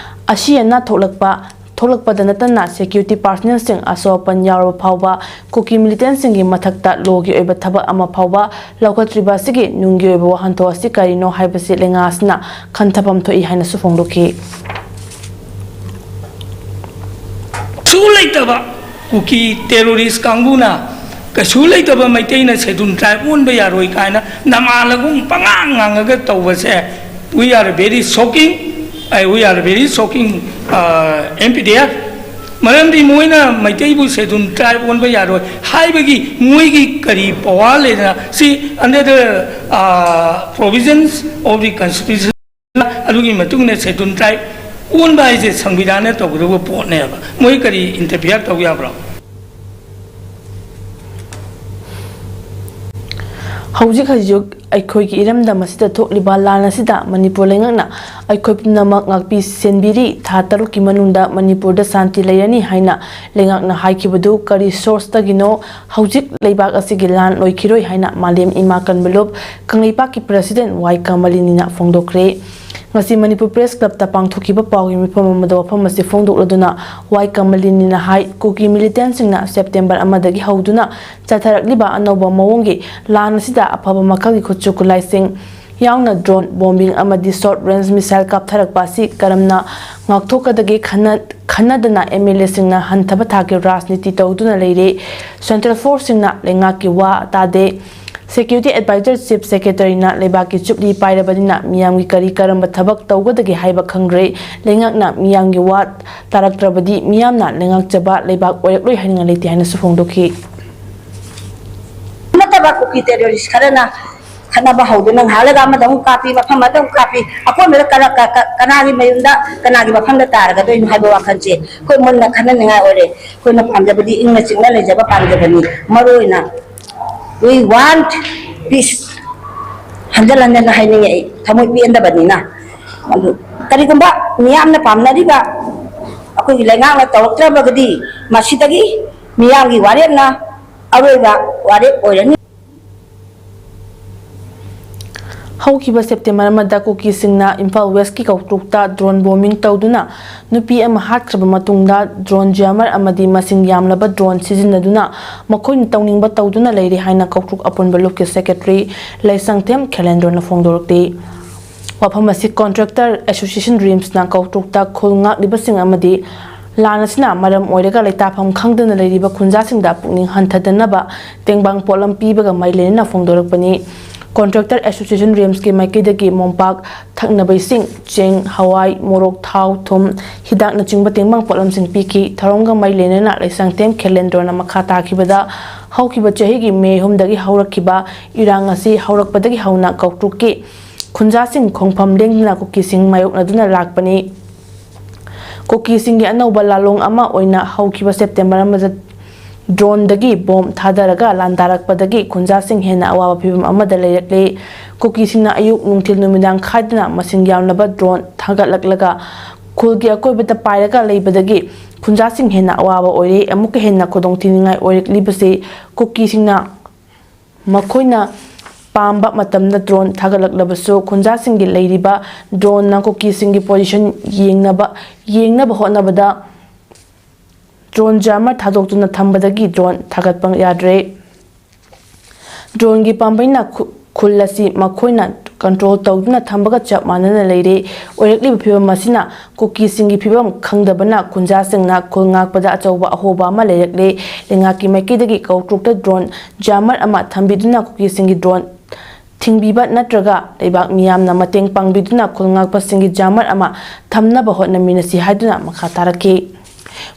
ꯑꯁꯤ ꯑꯅꯥ ꯊꯣꯛꯂꯛꯄ ꯊꯣꯛꯂꯛꯄꯗ ꯅꯠꯇꯅ security personnelꯁꯤꯡ ꯑꯁꯣꯛ ꯑꯄꯟ ꯌꯥꯎꯔꯕ ꯐꯥꯎꯕ ꯀꯨꯀꯤ militantꯁꯤꯡꯒꯤ ꯃꯊꯛꯇ lawꯒꯤ ꯑꯣꯏꯕ ꯊꯕꯛ ꯑꯃ ꯐꯥꯎꯕ ꯂꯧꯈꯠꯇ꯭ꯔꯤꯕ ꯑꯁꯤꯒꯤ ꯅꯨꯡꯒꯤ ꯑꯣꯏꯕ ꯋꯥꯍꯟꯊꯣꯛ ꯑꯁꯤ ꯀꯔꯤꯅꯣ ꯍꯥꯏꯕꯁꯤ ꯂꯩꯉꯥꯛ ꯑꯁꯤꯅ ꯈꯟꯊꯐꯝ ꯊꯣꯛꯏ ꯍꯥꯏꯅꯁꯨ ꯐꯣꯡꯗꯣꯛꯈꯤ꯫ ꯀꯩꯁꯨ ꯂꯩꯇꯕ ꯀꯨꯀꯤ terrorist ꯀꯥꯡꯕꯨꯅ ꯀꯩꯁꯨ ꯂꯩꯇꯕ ꯃꯩꯇꯩꯅ schedule tribe ꯑꯣꯟꯕ ꯌꯥꯔꯣꯏ ꯀꯥꯏꯅ ꯅꯃꯥꯟꯅꯒꯨꯝ ꯄꯉꯥꯡ ꯉꯥꯡꯉꯒ ꯇꯧꯕꯁꯦ, we are very shocking, we are very shocking, M P D F. ꯃꯔꯝꯗꯤ ꯃꯣꯏꯅ ꯃꯩꯇꯩꯕꯨ schedule tribe ꯑꯣꯟꯕ ꯌꯥꯔꯣꯏ ꯍꯥꯏꯕꯒꯤ ꯃꯣꯏꯒꯤ ꯀꯔꯤ power ꯂꯩꯗꯅ? ꯁꯤ under the provisions of the constitution ꯑꯗꯨꯒꯤ ꯃꯇꯨꯡ ꯏꯟꯅ schedule tribe ꯑꯣꯟꯕ ꯍꯥꯏꯁꯦ ꯁꯪꯕꯤꯙꯥꯟꯅ ꯇꯧꯒꯗꯧꯕ ꯄꯣꯠꯅꯦꯕ꯫ ꯃꯣꯏ ꯀꯔꯤ interfere ꯇꯧ ꯌꯥꯕ꯭ꯔꯣ? ꯍꯧꯖꯤꯛ ꯍꯧꯖꯤꯛ ꯑꯩꯈꯣꯏꯒꯤ ꯏꯔꯝꯗꯝ ꯑꯁꯤꯗ ꯊꯣꯛꯂꯤꯕ ꯂꯥꯟ ꯑꯁꯤꯗ ꯃꯅꯤꯄꯨꯔ ꯂꯩꯉꯥꯛꯅ ꯑꯩꯈꯣꯏ ꯄꯨꯝꯅꯃꯛ ꯉꯥꯛꯄꯤ ꯁꯦꯟꯕꯤꯔꯤ꯫ ꯊꯥ ꯇꯔꯨꯛꯀꯤ ꯃꯅꯨꯡꯗ ꯃꯅꯤꯄꯨꯔꯗ ꯁꯥꯟꯇꯤ ꯂꯩꯔꯅꯤ ꯍꯥꯏꯅ ꯂꯩꯉꯥꯛꯅ ꯍꯥꯏꯈꯤꯕꯗꯨ ꯀꯔꯤ sourceꯇꯒꯤꯅꯣ? ꯍꯧꯖꯤꯛ ꯂꯩꯕꯥꯛ ꯑꯁꯤꯒꯤ ꯂꯥꯟ ꯂꯣꯏꯈꯤꯔꯣꯏ ꯍꯥꯏꯅ ꯃꯥꯂꯦꯝ ꯏꯃꯥ ꯀꯟꯕ ꯂꯨꯞ ꯀꯪꯂꯩꯄꯥꯛꯀꯤ president ꯋꯥꯏ ꯀꯃꯂꯤꯅꯤꯅ ꯐꯣꯡꯗꯣꯛꯈ꯭ꯔꯦ꯫ ꯉꯁꯤ ꯃꯅꯤꯄꯨꯔ Press Clubꯇ ꯄꯥꯡꯊꯣꯛꯈꯤꯕ ꯄꯥꯎꯒꯤ ꯃꯤꯐꯝ ꯑꯃꯗ ꯋꯥꯐꯝ ꯑꯁꯤ ꯐꯣꯡꯗꯣꯛꯂꯗꯨꯅ ꯋꯥꯏ ꯀꯃꯂꯤꯅꯤꯅ ꯍꯥꯏ, ꯀꯨꯀꯤ militantꯁꯤꯡꯅ September ꯑꯃꯗꯒꯤ ꯍꯧꯗꯨꯅ ꯆꯠꯊꯔꯛꯂꯤꯕ ꯑꯅꯧꯕ ꯃꯑꯣꯡꯒꯤ ꯂꯥꯟ ꯑꯁꯤꯗ ꯑꯐꯕ ꯃꯈꯜꯒꯤ ꯈꯨꯠꯁꯨ ꯈꯨꯠꯂꯥꯏꯁꯤꯡ ꯌꯥꯎꯅ drone, bombing ꯑꯃꯗꯤ short range missile ꯀꯥꯞꯊꯔꯛꯄ ꯑꯁꯤ ꯀꯔꯝꯅ ꯉꯥꯛꯊꯣꯛꯀꯗꯒꯦ ꯈꯟꯅ-, ꯈꯟꯅꯗꯅ MLAꯁꯤꯡꯅ ꯍꯟꯊꯕ ꯊꯥꯛꯀꯤ ꯔꯥꯖꯅꯤꯇꯤ ꯇꯧꯗꯨꯅ ꯂꯩꯔꯦ꯫ Central forceꯁꯤꯡꯅ ꯂꯩꯉꯥꯛꯀꯤ ꯋꯥ ꯇꯥꯗꯦ꯫ Security Advisor Chief Secretaryꯅ ꯂꯩꯕꯥꯛꯀꯤ ꯆꯨꯞꯂꯤ ꯄꯥꯏꯔꯕꯅꯤꯅ ꯃꯤꯌꯥꯝꯒꯤ ꯀꯔꯤ ꯀꯔꯝꯕ ꯊꯕꯛ ꯇꯧꯒꯗꯒꯦ ꯍꯥꯏꯕ ꯈꯪꯗ꯭ꯔꯦ꯫ ꯂꯩꯉꯥꯛꯅ ꯃꯤꯌꯥꯝꯒꯤ ꯋꯥ ꯇꯥꯔꯛꯇ꯭ꯔꯕꯗꯤ ꯃꯤꯌꯥꯝꯅ ꯂꯩꯉꯥꯛꯆꯕ ꯂꯩꯕꯥꯛ ꯑꯣꯏꯔꯛꯂꯣꯏ ꯍꯥꯏꯅꯤꯡꯉꯥꯏ ꯂꯩꯇꯦ ꯍꯥꯏꯅꯁꯨ ꯐꯣꯡꯗꯣꯛꯈꯤ꯫ ꯅꯠꯇꯕ ꯀꯨꯀꯤ terrorist ꯈꯔꯅ ꯈꯠꯅꯕ ꯍꯧꯗꯨꯅ ꯉꯥꯏꯍꯥꯛ ꯂꯩꯒ ꯑꯃꯗ ꯑꯃꯨꯛ ꯀꯥꯞꯄꯤ, ꯃꯐꯝ ꯑꯃꯗ ꯑꯃꯨꯛ ꯀꯥꯞꯄꯤ, ꯑꯀꯣꯟꯕꯗ ꯀꯅꯥ-, ꯀ-, ꯀ-, ꯀꯅꯥꯒꯤ ꯃꯌꯨꯝꯗ ꯀꯅꯥꯒꯤ ꯃꯐꯝꯗ ꯇꯥꯔꯒꯗꯣꯏꯅꯣ ꯍꯥꯏꯕ ꯋꯥꯈꯜꯁꯦ ꯑꯩꯈꯣꯏ ꯃꯨꯟꯅ ꯈꯟꯅꯅꯤꯡꯉꯥꯏ ꯑꯣꯏꯔꯦ꯫ ꯑꯩꯈꯣꯏꯅ ꯄꯥꯝꯖꯕꯗꯤ ꯏꯪꯅ ꯆꯤꯛꯅ ꯂꯩꯖꯕ ꯄꯥꯝꯖꯕꯅꯤ꯫ ꯃꯔꯨ ꯑꯣꯏꯅ we want peace꯫ ꯍꯟꯖꯟ ꯍꯟꯖꯟꯅ ꯍꯥꯏꯅꯤꯡꯉꯦ ꯑꯩ, ꯊꯃꯣꯏ ꯄꯦꯟꯗꯕꯅꯤꯅ꯫ ꯑꯗꯨ ꯀꯔꯤꯒꯨꯝꯕ ꯃꯤꯌꯥꯝꯅ ꯄꯥꯝꯅꯔꯤꯕ ꯑꯩꯈꯣꯏꯒꯤ ꯂꯩꯉꯥꯛꯅ ꯇꯧꯔꯛꯇ꯭ꯔꯕꯒꯗꯤ ꯃꯁꯤꯗꯒꯤ ꯃꯤꯌꯥꯝꯒꯤ ꯋꯥꯔꯦꯞꯅ ꯑꯔꯣꯏꯕ ꯋꯥꯔꯦꯞ ꯑꯣꯏꯔꯅꯤ꯫ ꯍꯧꯈꯤꯕ ꯁꯦꯞꯇꯦꯝꯕꯔ ꯑꯃꯗ ꯀꯨꯀꯤꯁꯤꯡꯅ ꯏꯝꯐꯥꯜ ꯋꯦꯁꯀꯤ ꯀꯧꯇ꯭ꯔꯨꯛꯇ ꯗ꯭ꯔꯣꯟ ꯕꯣꯝꯕꯤꯡ ꯇꯧꯗꯨꯅ ꯅꯨꯄꯤ ꯑꯃ ꯍꯥꯠꯈ꯭ꯔꯕ ꯃꯇꯨꯡꯗ, ꯗ꯭ꯔꯣꯟ ꯖ꯭ꯌꯥꯃꯔ ꯑꯃꯗꯤ ꯃꯁꯤꯡ ꯌꯥꯝꯂꯕ ꯗ꯭ꯔꯣꯟ ꯁꯤꯖꯤꯟꯅꯗꯨꯅ ꯃꯈꯣꯏꯅ ꯇꯧꯅꯤꯡꯕ ꯇꯧꯗꯨꯅ ꯂꯩꯔꯤ ꯍꯥꯏꯅ ꯀꯧꯇ꯭ꯔꯨꯛ ꯑꯄꯨꯟꯕ ꯂꯨꯞꯀꯤ ꯁꯦꯀ꯭ꯔꯦꯇꯔꯤ ꯂꯩꯁꯪꯊꯦꯝ ꯈꯦꯂꯦꯟꯗ꯭ꯔꯣꯅ ꯐꯣꯡꯗꯣꯔꯛꯂꯤ꯫ ꯋꯥꯐꯝ ꯑꯁꯤ ꯀꯣꯟꯇ꯭ꯔꯦꯛꯇꯔ ꯑꯦꯁꯣꯁꯤꯌꯦꯁꯟ ꯔꯤꯝꯁꯅ ꯀꯧꯇ꯭ꯔꯨꯛꯇ ꯈꯨꯜ ꯉꯥꯛꯂꯤꯕꯁꯤꯡ ꯑꯃꯗꯤ ꯂꯥꯟ ꯑꯁꯤꯅ ꯃꯔꯝ ꯑꯣꯏꯔꯒ ꯂꯩꯇꯥꯐꯝ ꯈꯪꯗꯅ ꯂꯩꯔꯤꯕ ꯈꯨꯟꯖꯥꯁꯤꯡꯗ ꯄꯨꯛꯅꯤꯡ ꯍꯟꯊꯗꯅꯕ ꯇꯦꯡꯕꯥꯡ ꯄꯣꯠꯂꯝ ꯄꯤꯕꯒ ꯃꯔꯤ ꯂꯩꯅꯅ ꯐꯣꯡꯗꯣꯔꯛꯄꯅꯤ꯫ ꯀꯣꯟꯇ꯭ꯔꯦꯛꯇꯔ ꯑꯦꯁꯣꯁꯤꯌꯦꯁꯟ ꯔꯤꯝꯁꯀꯤ ꯃꯥꯏꯀꯩꯗꯒꯤ ꯃꯣꯝꯄꯥꯛ, ꯊꯛꯅꯕ ꯏꯁꯤꯡ, ꯆꯦꯡ, ꯍꯋꯥꯏ, ꯃꯣꯔꯣꯛ, ꯊꯥꯎ, ꯊꯨꯝ, ꯍꯤꯗꯥꯛꯅꯆꯤꯡꯕ ꯇꯦꯡꯕꯥꯡ ꯄꯣꯠꯂꯝꯁꯤꯡ ꯄꯤꯈꯤ꯫ ꯊꯧꯔꯝꯒ ꯃꯔꯤ ꯂꯩꯅꯅ ꯂꯩꯁꯪꯊꯦꯝ ꯈꯦꯂꯦꯟꯗ꯭ꯔꯣꯅ ꯃꯈꯥ ꯇꯥꯈꯤꯕꯗ, ꯍꯧꯈꯤꯕ ꯆꯍꯤꯒꯤ ꯃꯦ ꯑꯍꯨꯝꯗꯒꯤ ꯍꯧꯔꯛꯈꯤꯕ ꯏꯔꯥꯡ ꯑꯁꯤ ꯍꯧꯔꯛꯄꯗꯒꯤ ꯍꯧꯅ ꯀꯧꯇ꯭ꯔꯨꯛꯀꯤ ꯈꯨꯟꯖꯥꯁꯤꯡ ꯈꯣꯡꯐꯝ ꯂꯦꯡꯗꯅ ꯀꯨꯀꯤꯁꯤꯡ ꯃꯥꯌꯣꯛꯅꯗꯨꯅ ꯂꯥꯛꯄꯅꯤ꯫ ꯀꯨꯀꯤꯁꯤꯡꯒꯤ ꯑꯅꯧꯕ ꯂꯥꯂꯣꯡ ꯑꯃ ꯑꯣꯏꯅ ꯍꯧꯈꯤꯕ ꯁꯦꯞꯇꯦꯝꯕꯔ ꯑꯃꯗ ꯗ꯭ꯔꯣꯟꯗꯒꯤ ꯕꯣꯝ ꯊꯥꯗꯔꯒ ꯂꯥꯟꯗꯥꯔꯛꯄꯗꯒꯤ ꯈꯨꯟꯖꯥꯁꯤꯡ ꯍꯦꯟꯅ ꯑꯋꯥꯕ ꯐꯤꯚꯝ ꯑꯃꯗ ꯂꯩꯔꯛꯂꯦ꯫ ꯀꯨꯀꯤꯁꯤꯡꯅ ꯑꯌꯨꯛ, ꯅꯨꯡꯊꯤꯜ, ꯅꯨꯃꯤꯗꯥꯡ ꯈꯥꯏꯗꯅ ꯃꯁꯤꯡ ꯌꯥꯝꯂꯕ ꯗ꯭ꯔꯣꯟ ꯊꯥꯒꯠꯂꯛꯂꯒ ꯈꯨꯜꯒꯤ ꯑꯀꯣꯏꯕꯗ ꯄꯥꯏꯔꯒ ꯂꯩꯕꯗꯒꯤ ꯈꯨꯟꯖꯥꯁꯤꯡ ꯍꯦꯟꯅ ꯑꯋꯥꯕ ꯑꯣꯏꯔꯦ꯫ ꯑꯃꯨꯛꯀ ꯍꯦꯟꯅ ꯈꯨꯗꯣꯡꯊꯤꯅꯤꯡꯉꯥꯏ ꯑꯣꯏꯔꯛꯂꯤꯕꯁꯤ ꯀꯨꯀꯤꯁꯤꯡꯅ ꯃꯈꯣꯏꯅ ꯄꯥꯝꯕ ꯃꯇꯝꯗ ꯗ꯭ꯔꯣꯟ ꯊꯥꯒꯠꯂꯛꯂꯕꯁꯨ, ꯈꯨꯟꯖꯥꯁꯤꯡꯒꯤ ꯂꯩꯔꯤꯕ ꯗ꯭ꯔꯣꯟꯅ ꯀꯨꯀꯤꯁꯤꯡꯒꯤ ꯄꯣꯖꯤꯁꯟ ꯌꯦꯡꯅꯕ, ꯌꯦꯡꯅꯕ ꯍꯣꯠꯅꯕꯗ ꯗ꯭ꯔꯣꯟ ꯖꯥꯃꯔ ꯊꯥꯗꯣꯛꯇꯨꯅ ꯊꯝꯕꯗꯒꯤ ꯗ꯭ꯔꯣꯟ ꯊꯥꯒꯠꯄ ꯌꯥꯗ꯭ꯔꯦ꯫ ꯗ꯭ꯔꯣꯟꯒꯤ ꯄꯥꯝꯕꯩꯅ ꯈꯨ-, ꯈꯨꯜ ꯑꯁꯤ ꯃꯈꯣꯏꯅ ꯀꯟꯇ꯭ꯔꯣꯜ ꯇꯧꯗꯨꯅ ꯊꯝꯕꯒ ꯆꯞ ꯃꯥꯟꯅꯅ ꯂꯩꯔꯦ꯫ ꯑꯣꯏꯔꯛꯂꯤꯕ ꯐꯤꯕꯝ ꯑꯁꯤꯅ ꯀꯨꯀꯤꯁꯤꯡꯒꯤ ꯐꯤꯕꯝ ꯈꯪꯗꯕꯅ ꯈꯨꯟꯖꯥꯁꯤꯡꯅ ꯈꯨꯜ ꯉꯥꯛꯄꯗ ꯑꯆꯧꯕ ꯑꯍꯣꯕ ꯑꯃ ꯂꯩꯔꯛꯂꯦ꯫ ꯂꯩꯉꯥꯛꯀꯤ ꯃꯥꯏꯀꯩꯗꯒꯤ ꯀꯧꯇ꯭ꯔꯨꯛꯇ ꯗ꯭ꯔꯣꯟ ꯖꯥꯃꯔ ꯑꯃ ꯊꯝꯕꯤꯗꯨꯅ ꯀꯨꯀꯤꯁꯤꯡꯒꯤ ꯗ꯭ꯔꯣꯟ ꯊꯤꯡꯕꯤꯕ ꯅꯠꯇ꯭ꯔꯒ ꯂꯩꯕꯥꯛ ꯃꯤꯌꯥꯝꯅ ꯃꯇꯦꯡ ꯄꯥꯡꯕꯤꯗꯨꯅ ꯈꯨꯜ ꯉꯥꯛꯄꯁꯤꯡꯒꯤ ꯖꯥꯃꯔ ꯑꯃ ꯊꯝꯅꯕ ꯍꯣꯠꯅꯃꯤꯟꯅꯁꯤ ꯍꯥꯏꯗꯨꯅ ꯃꯈꯥ ꯇꯥꯔꯛꯈꯤ꯫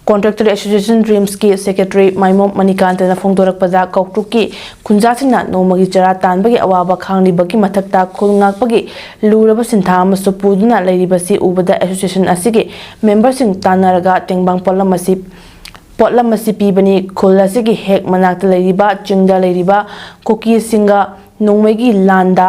ꯀꯣꯟꯇ꯭ꯔꯦꯛꯇꯔ ꯑꯦꯁꯣꯁꯤꯌꯦꯁꯟ ꯔꯤꯝꯁꯀꯤ ꯁꯦꯀ꯭ꯔꯦꯇꯔꯤ ꯃꯥꯏꯃꯣꯝ ꯃꯅꯤꯀꯥꯟꯇꯅ ꯐꯣꯡꯗꯣꯔꯛꯄꯗ, ꯀꯧꯇ꯭ꯔꯨꯛꯀꯤ ꯈꯨꯟꯖꯥꯁꯤꯡꯅ ꯅꯣꯡꯃꯒꯤ ꯆꯔꯥ ꯇꯥꯟꯕꯒꯤ ꯑꯋꯥꯕ ꯈꯥꯡꯂꯤꯕꯒꯤ ꯃꯊꯛꯇ ꯈꯨꯜ ꯉꯥꯛꯄꯒꯤ ꯂꯨꯔꯕ ꯁꯤꯟꯊꯥ ꯑꯃꯁꯨ ꯄꯨꯗꯨꯅ ꯂꯩꯔꯤꯕꯁꯤ ꯎꯕꯗ ꯑꯦꯁꯣꯁꯤꯌꯦꯁꯟ ꯑꯁꯤꯒꯤ ꯃꯦꯝꯕꯔꯁꯤꯡ ꯇꯥꯟꯅꯔꯒ ꯇꯦꯡꯕꯥꯡ ꯄꯣꯠꯂꯝ ꯑꯁꯤ, ꯄꯣꯠꯂꯝ ꯑꯁꯤ ꯄꯤꯕꯅꯤ꯫ ꯈꯨꯜ ꯑꯁꯤꯒꯤ ꯍꯦꯛ ꯃꯅꯥꯛꯇ ꯂꯩꯔꯤꯕ ꯆꯤꯡꯗ ꯂꯩꯔꯤꯕ ꯀꯨꯀꯤꯁꯤꯡꯒ ꯅꯣꯡꯃꯩꯒꯤ ꯂꯥꯟꯗ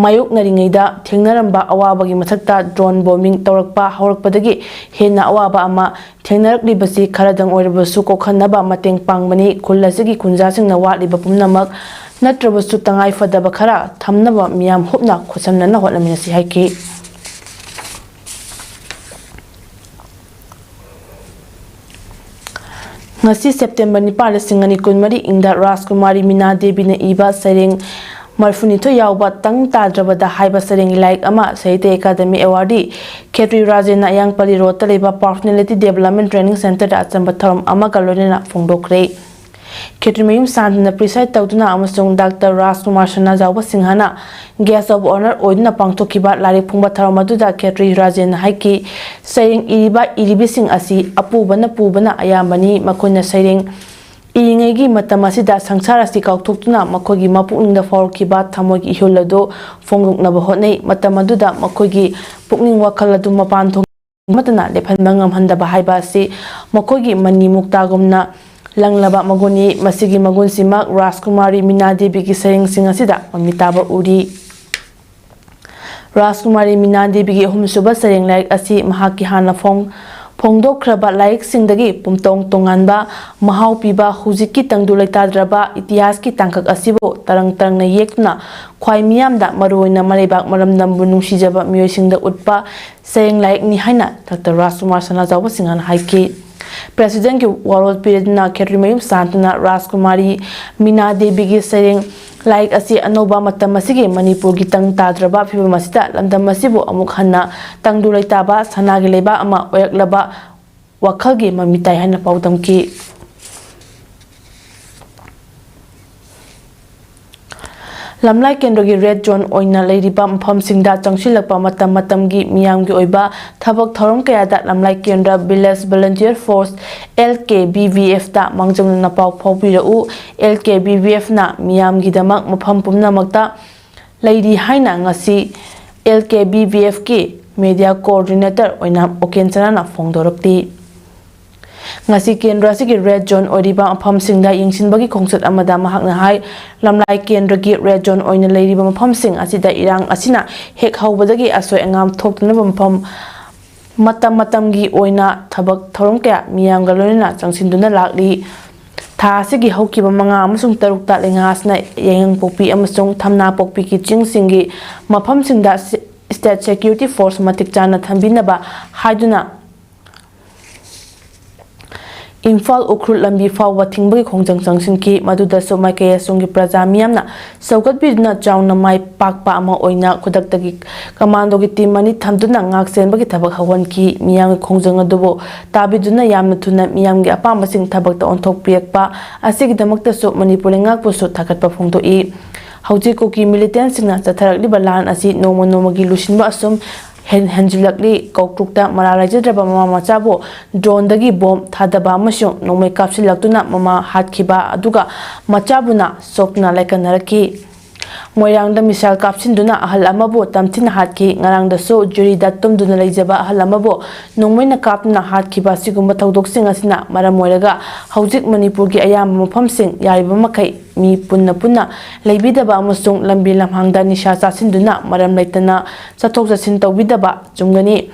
ꯃꯥꯌꯣꯛꯅꯔꯤꯉꯩꯗ ꯊꯦꯡꯅꯔꯝꯕ ꯑꯋꯥꯕꯒꯤ ꯃꯊꯛꯇ drone bombing ꯇꯧꯔꯛꯄ ꯍꯧꯔꯛꯄꯗꯒꯤ ꯍꯦꯟꯅ ꯑꯋꯥꯕ ꯑꯃ ꯊꯦꯡꯅꯔꯛꯂꯤꯕꯁꯤ ꯈꯔꯗꯪ ꯑꯣꯏꯔꯕꯁꯨ ꯀꯣꯛꯍꯟꯅꯕ ꯃꯇꯦꯡ ꯄꯥꯡꯕꯅꯤ꯫ ꯈꯨꯜ ꯑꯁꯤꯒꯤ ꯈꯨꯟꯖꯥꯁꯤꯡꯅ ꯋꯥꯠꯂꯤꯕ ꯄꯨꯝꯅꯃꯛ ꯅꯠꯇ꯭ꯔꯕꯁꯨ ꯇꯉꯥꯏ ꯐꯗꯕ ꯈꯔ ꯊꯝꯅꯕ ꯃꯤꯌꯥꯝ ꯍꯨꯞꯅ ꯈꯣꯠꯁꯝꯅꯅ ꯍꯣꯠꯅꯃꯤꯟꯅꯁꯤ ꯍꯥꯏꯈꯤ꯫ ꯉꯁꯤ September ꯅꯤꯄꯥꯟ, ꯂꯤꯁꯤꯡ ꯑꯅꯤ ꯀꯨꯟꯃꯔꯤ ꯏꯪꯗ ꯔꯥꯖꯀꯨꯃꯥꯔꯤ ꯃꯤꯅꯥ ꯗꯦꯕꯤꯅ ꯏꯕ ꯁꯩꯔꯦꯡ ꯃꯔꯐꯨꯅꯤꯊꯣꯏ ꯌꯥꯎꯕ ꯇꯪ ꯇꯥꯗ꯭ꯔꯕꯗ ꯍꯥꯏꯕ ꯁꯩꯔꯦꯡꯒꯤ ꯂꯥꯏꯔꯤꯛ ꯑꯃ ꯁꯥꯍꯤꯇ꯭ꯌ ꯑꯦꯀꯥꯗꯃꯤ ꯑꯦꯋꯥꯔꯗꯤ ꯈꯦꯇ꯭ꯔꯤ ꯔꯥꯖꯦꯟꯅ ꯑꯌꯥꯡꯄꯜꯂꯤ ꯔꯣꯗꯇ ꯂꯩꯕ Personality Development Training Centerꯗ ꯑꯆꯝꯕ ꯊꯧꯔꯝ ꯑꯃꯒ ꯂꯣꯏꯅꯅ ꯐꯣꯡꯗꯣꯛꯈ꯭ꯔꯦ꯫ ꯈꯦꯇ꯭ꯔꯤꯃꯌꯨꯝ ꯁꯥꯟꯇꯅ preside ꯇꯧꯗꯨꯅ ꯑꯃꯁꯨꯡ ꯗꯥꯛꯇꯔ ꯔꯥꯖꯀꯨꯃꯥꯔ ꯁꯅꯥꯖꯥꯎꯕ ꯁꯤꯡꯍꯅ guest of honour ꯑꯣꯏꯗꯨꯅ ꯄꯥꯡꯊꯣꯛꯈꯤꯕ ꯂꯥꯏꯔꯤꯛ ꯐꯣꯡꯕ ꯊꯧꯔꯝ ꯑꯗꯨꯗ ꯈꯦꯇ꯭ꯔꯤ ꯔꯥꯖꯦꯟꯅ ꯍꯥꯏꯈꯤ, ꯁꯩꯔꯦꯡ ꯏꯔꯤꯕ ꯏꯔꯤꯕꯤꯁꯤꯡ ꯑꯁꯤ ꯑꯄꯨꯕꯅ ꯄꯨꯕꯅ ꯑꯌꯥꯝꯕꯅꯤ꯫ ꯃꯈꯣꯏꯅ ꯁꯩꯔꯦꯡ ꯏꯔꯤꯉꯩꯒꯤ ꯃꯇꯝ ꯑꯁꯤꯗ ꯁꯪꯁꯥꯔ ꯑꯁꯤ ꯀꯥꯎꯊꯣꯛꯇꯨꯅ ꯃꯈꯣꯏꯒꯤ ꯃꯄꯨꯛꯅꯤꯡꯗ ꯐꯥꯎꯔꯛꯈꯤꯕ ꯊꯃꯣꯏꯒꯤ ꯏꯍꯨꯜ ꯑꯗꯨ ꯐꯣꯡꯗꯣꯛꯅꯕ ꯍꯣꯠꯅꯩ꯫ ꯃꯇꯝ ꯑꯗꯨꯗ ꯃꯈꯣꯏꯒꯤ ꯄꯨꯛꯅꯤꯡ ꯋꯥꯈꯜ ꯑꯗꯨ ꯃꯄꯥꯟ ꯊꯣꯡ ꯑꯃꯠꯇꯅ ꯂꯦꯞꯍꯟꯕ ꯉꯝꯍꯟꯗꯕ ꯍꯥꯏꯕ ꯑꯁꯤ ꯃꯈꯣꯏꯒꯤ ꯃꯅꯤ ꯃꯨꯛꯇꯥꯒꯨꯝꯅ ꯂꯪꯂꯕ ꯃꯒꯨꯟꯅꯤ꯫ ꯃꯁꯤꯒꯤ ꯃꯒꯨꯟꯁꯤꯃꯛ ꯔꯥꯖꯀꯨꯃꯥꯔꯤ ꯃꯤꯅꯥ ꯗꯦꯕꯤꯒꯤ ꯁꯩꯔꯦꯡꯁꯤꯡ ꯑꯁꯤꯗ ꯃꯃꯤ ꯇꯥꯕ ꯎꯔꯤ꯫ ꯔꯥꯖꯀꯨꯃꯥꯔꯤ ꯃꯤꯅꯥ ꯗꯦꯕꯤꯒꯤ ꯑꯍꯨꯝꯁꯨꯕ ꯁꯩꯔꯦꯡ ꯂꯥꯏꯔꯤꯛ ꯑꯁꯤ ꯃꯍꯥꯛꯀꯤ ꯍꯥꯟꯅ ꯐꯣꯡ-, ꯐꯣꯡꯗꯣꯛꯈ꯭ꯔꯕ ꯂꯥꯏꯔꯤꯛꯁꯤꯡꯗꯒꯤ ꯄꯨꯝꯇꯣꯡ ꯇꯣꯉꯥꯟꯕ ꯃꯍꯥꯎ ꯄꯤꯕ, ꯍꯧꯖꯤꯛꯀꯤ ꯇꯪꯗꯨ ꯂꯩꯇꯥꯗ꯭ꯔꯕ ꯏꯇꯤꯍꯥꯁꯀꯤ ꯇꯥꯡꯀꯛ ꯑꯁꯤꯕꯨ ꯇꯔꯪ ꯇꯔꯪꯅ ꯌꯦꯛꯇꯨꯅ ꯈ꯭ꯋꯥꯏ ꯃꯤꯌꯥꯝꯗ, ꯃꯔꯨꯑꯣꯏꯅ ꯃꯔꯩꯕꯥꯛ ꯃꯔꯝꯗꯝꯕꯨ ꯅꯨꯡꯁꯤꯖꯕ ꯃꯤꯑꯣꯏꯁꯤꯡꯗ ꯎꯠꯄ ꯁꯩꯔꯦꯡ ꯂꯥꯏꯔꯤꯛꯅꯤ ꯍꯥꯏꯅ ꯗꯥꯛꯇꯔ ꯔꯥꯖꯀꯨꯃꯥꯔ ꯁꯅꯥꯖꯥꯎꯕ ꯁꯤꯡꯍꯅ ꯍꯥꯏꯈꯤ꯫ Presidentꯀꯤ ꯋꯥꯔꯣꯜ ꯄꯤꯔꯗꯨꯅ ꯈꯦꯇ꯭ꯔꯤꯃꯌꯨꯝ ꯁꯥꯟꯇꯅ ꯔꯥꯖꯀꯨꯃꯥꯔꯤ ꯃꯤꯅꯥ ꯗꯦꯕꯤꯒꯤ ꯁꯩꯔꯦꯡ ꯂꯥꯏꯔꯤꯛ ꯑꯁꯤ ꯑꯅꯧꯕ ꯃꯇꯝ ꯑꯁꯤꯒꯤ ꯃꯅꯤꯄꯨꯔꯒꯤ ꯇꯪ ꯇꯥꯗ꯭ꯔꯕ ꯐꯤꯕꯝ ꯑꯁꯤꯗ ꯂꯝꯗꯝ ꯑꯁꯤꯕꯨ ꯑꯃꯨꯛ ꯍꯟꯅ ꯇꯪꯗꯨ ꯂꯩꯇꯥꯕ ꯁꯅꯥꯒꯤ ꯂꯩꯕꯥꯛ ꯑꯃ ꯑꯣꯏꯔꯛꯂꯕ ꯋꯥꯈꯜꯒꯤ ꯃꯃꯤ ꯇꯥꯏ ꯍꯥꯏꯅ ꯄꯥꯎꯗꯝꯈꯤ꯫ ꯂꯝꯂꯥꯏ ꯀꯦꯟꯗ꯭ꯔꯒꯤ red zone ꯑꯣꯏꯅ ꯂꯩꯔꯤꯕ ꯃꯐꯝꯁꯤꯡꯗ ꯆꯪꯁꯤꯜꯂꯛꯄ ꯃꯇꯝ ꯃꯇꯝꯒꯤ ꯃꯤꯌꯥꯝꯒꯤ ꯑꯣꯏꯕ ꯊꯕꯛ ꯊꯧꯔꯝ ꯀꯌꯥꯗ ꯂꯝꯂꯥꯏ ꯀꯦꯟꯗ꯭ꯔ Village Volunteer Force, L K V V Fꯇ ꯃꯥꯡꯖꯧꯅꯅ ꯄꯥꯎ ꯐꯥꯎꯕꯤꯔꯛꯎ꯫ L K V V Fꯅ ꯃꯤꯌꯥꯝꯒꯤꯗꯃꯛ ꯃꯐꯝ ꯄꯨꯝꯅꯃꯛꯇ ꯂꯩꯔꯤ ꯍꯥꯏꯅ ꯉꯁꯤ L K V V Fꯀꯤ Media Coordinator ꯑꯣꯏꯅ ꯑꯣꯀꯦꯟ ꯆꯅꯥꯅ ꯐꯣꯡꯗꯣꯔꯛꯂꯤ꯫ ꯉꯁꯤ ꯀꯦꯟꯗ꯭ꯔ ꯑꯁꯤꯒꯤ ꯔꯦꯗ ꯖꯣꯟ ꯑꯣꯏꯔꯤꯕ ꯃꯐꯝꯁꯤꯡꯗ ꯌꯦꯡꯁꯤꯟꯕꯒꯤ ꯈꯣꯡꯆꯠ ꯑꯃꯗ ꯃꯍꯥꯛꯅ ꯍꯥꯏ, ꯂꯝꯂꯥꯏ ꯀꯦꯟꯗ꯭ꯔꯒꯤ ꯔꯦꯗ ꯖꯣꯟ ꯑꯣꯏꯅ ꯂꯩꯔꯤꯕ ꯃꯐꯝꯁꯤꯡ ꯑꯁꯤꯗ ꯏꯔꯥꯡ ꯑꯁꯤꯅ ꯍꯦꯛ ꯍꯧꯕꯗꯒꯤ ꯑꯁꯣꯏ ꯑꯉꯥꯝ ꯊꯣꯛꯇꯅꯕ ꯃꯐꯝ ꯃꯇꯝ ꯃꯇꯝꯒꯤ ꯑꯣꯏꯅ ꯊꯕꯛ ꯊꯧꯔꯝ ꯀꯌꯥ ꯃꯤꯌꯥꯝꯒ ꯂꯣꯏꯅꯅ ꯆꯪꯁꯤꯟꯗꯨꯅ ꯂꯥꯛꯂꯤ꯫ ꯊꯥ ꯑꯁꯤꯒꯤ ꯍꯧꯈꯤꯕ ꯃꯉꯥ ꯑꯃꯁꯨꯡ ꯇꯔꯨꯛꯇ ꯂꯩꯉꯥꯛ ꯑꯁꯤꯅ ꯌꯥꯏꯉꯪꯄꯣꯛꯄꯤ ꯑꯃꯁꯨꯡ ꯊꯝꯅꯥꯄꯣꯛꯄꯤꯒꯤ ꯆꯤꯡꯁꯤꯡꯒꯤ ꯃꯐꯝꯁꯤꯡꯗ ꯁꯤ-, ꯁ꯭ꯇꯦꯠ ꯁꯦꯀ꯭ꯌꯨꯔꯤꯇꯤ ꯐꯣꯔꯁ ꯃꯇꯤꯛ ꯆꯥꯅ ꯊꯝꯕꯤꯅꯕ ꯍꯥꯏꯗꯨꯅ ꯏꯝꯐꯥꯜ ꯎꯈ꯭ꯔꯨꯜ ꯂꯝꯕꯤ ꯐꯥꯎꯕ ꯊꯤꯡꯕꯒꯤ ꯈꯣꯡꯖꯪ ꯆꯪꯁꯤꯟꯈꯤ꯫ ꯃꯗꯨꯗꯁꯨ ꯃꯥꯏꯀꯩ ꯑꯁꯣꯝꯒꯤ ꯄ꯭ꯔꯖꯥ ꯃꯤꯌꯥꯝꯅ ꯁꯧꯒꯠꯄꯤꯗꯨꯅ ꯆꯥꯎꯅ ꯃꯥꯏ ꯄꯥꯛꯄ ꯑꯃ ꯑꯣꯏꯅ ꯈꯨꯗꯛꯇꯒꯤ ꯀꯃꯥꯟꯗꯣꯒꯤ ꯇꯤꯝ ꯑꯅꯤ ꯊꯝꯗꯨꯅ ꯉꯥꯛ ꯁꯦꯟꯕꯒꯤ ꯊꯕꯛ ꯍꯧꯍꯟꯈꯤ꯫ ꯃꯤꯌꯥꯝꯒꯤ ꯈꯣꯡꯖꯪ ꯑꯗꯨꯕꯨ ꯇꯥꯕꯤꯗꯨꯅ ꯌꯥꯝꯅ ꯊꯨꯅ ꯃꯤꯌꯥꯝꯒꯤ ꯑꯄꯥꯝꯕꯁꯤꯡ ꯊꯕꯛꯇ ꯑꯣꯟꯊꯣꯛꯄꯤꯔꯛꯄ ꯑꯁꯤꯒꯤꯗꯃꯛꯇꯁꯨ ꯃꯅꯤꯄꯨꯔ ꯂꯩꯉꯥꯛꯄꯨꯁꯨ ꯊꯥꯒꯠꯄ ꯐꯣꯡꯗꯣꯛꯏ꯫ ꯍꯧꯖꯤꯛ ꯀꯨꯀꯤ ꯃꯤꯂꯤꯇꯦꯟꯁꯤꯡꯅ ꯆꯠꯊꯔꯛꯂꯤꯕ ꯂꯥꯟ ꯑꯁꯤ ꯅꯣꯡꯃ ꯅꯣꯡꯃꯒꯤ ꯂꯨꯁꯤꯟꯕ ꯑꯁꯨꯝ ꯍꯦꯟ-, ꯍꯦꯟꯖꯤꯜꯂꯛꯂꯤ꯫ ꯀꯧꯇ꯭ꯔꯨꯛꯇ ꯃꯔꯥ ꯂꯩꯖꯗ꯭ꯔꯕ ꯃꯃꯥ ꯃꯆꯥꯕꯨ ꯗ꯭ꯔꯣꯟꯗꯒꯤ ꯕꯣꯝ ꯊꯥꯗꯕ ꯑꯃꯁꯨꯡ ꯅꯣꯡꯃꯩ ꯀꯥꯞꯁꯤꯜꯂꯛꯇꯨꯅ ꯃꯃꯥ ꯍꯥꯠꯈꯤꯕ ꯑꯗꯨꯒ ꯃꯆꯥꯕꯨꯅ ꯁꯣꯛꯇꯨꯅ ꯂꯥꯏꯀꯠꯅꯔꯛꯈꯤ꯫ ꯃꯣꯏꯔꯥꯡꯗ ꯃꯤꯁꯥꯏꯜ ꯀꯥꯞꯁꯤꯟꯗꯨꯅ ꯑꯍꯜ ꯑꯃꯕꯨ ꯇꯝꯊꯤꯅ ꯍꯥꯠꯈꯤ꯫ ꯉꯔꯥꯡꯗꯁꯨ ꯖꯨꯔꯤꯗ ꯇꯨꯝꯗꯨꯅ ꯂꯩꯖꯕ ꯑꯍꯜ ꯑꯃꯕꯨ ꯅꯣꯡꯃꯩꯅ ꯀꯥꯞꯇꯨꯅ ꯍꯥꯠꯈꯤꯕ ꯑꯁꯤꯒꯨꯝꯕ ꯊꯧꯗꯣꯛꯁꯤꯡ ꯑꯁꯤꯅ ꯃꯔꯝ ꯑꯣꯏꯔꯒ ꯍꯧꯖꯤꯛ ꯃꯅꯤꯄꯨꯔꯒꯤ ꯑꯌꯥꯝꯕ ꯃꯐꯝꯁꯤꯡ ꯌꯥꯔꯤꯕ ꯃꯈꯩ ꯃꯤ ꯄꯨꯟꯅ ꯄꯨꯟꯅ ꯂꯩꯕꯤꯗꯕ ꯑꯃꯁꯨꯡ ꯂꯝꯕꯤ ꯂꯝꯍꯥꯡꯗ ꯅꯤꯁꯥ ꯆꯥꯁꯤꯟꯗꯨꯅ ꯃꯔꯝ ꯂꯩꯇꯅ ꯆꯠꯊꯣꯛ ꯆꯠꯁꯤꯟ ꯇꯧꯕꯤꯗꯕ ꯆꯨꯝꯒꯅꯤ꯫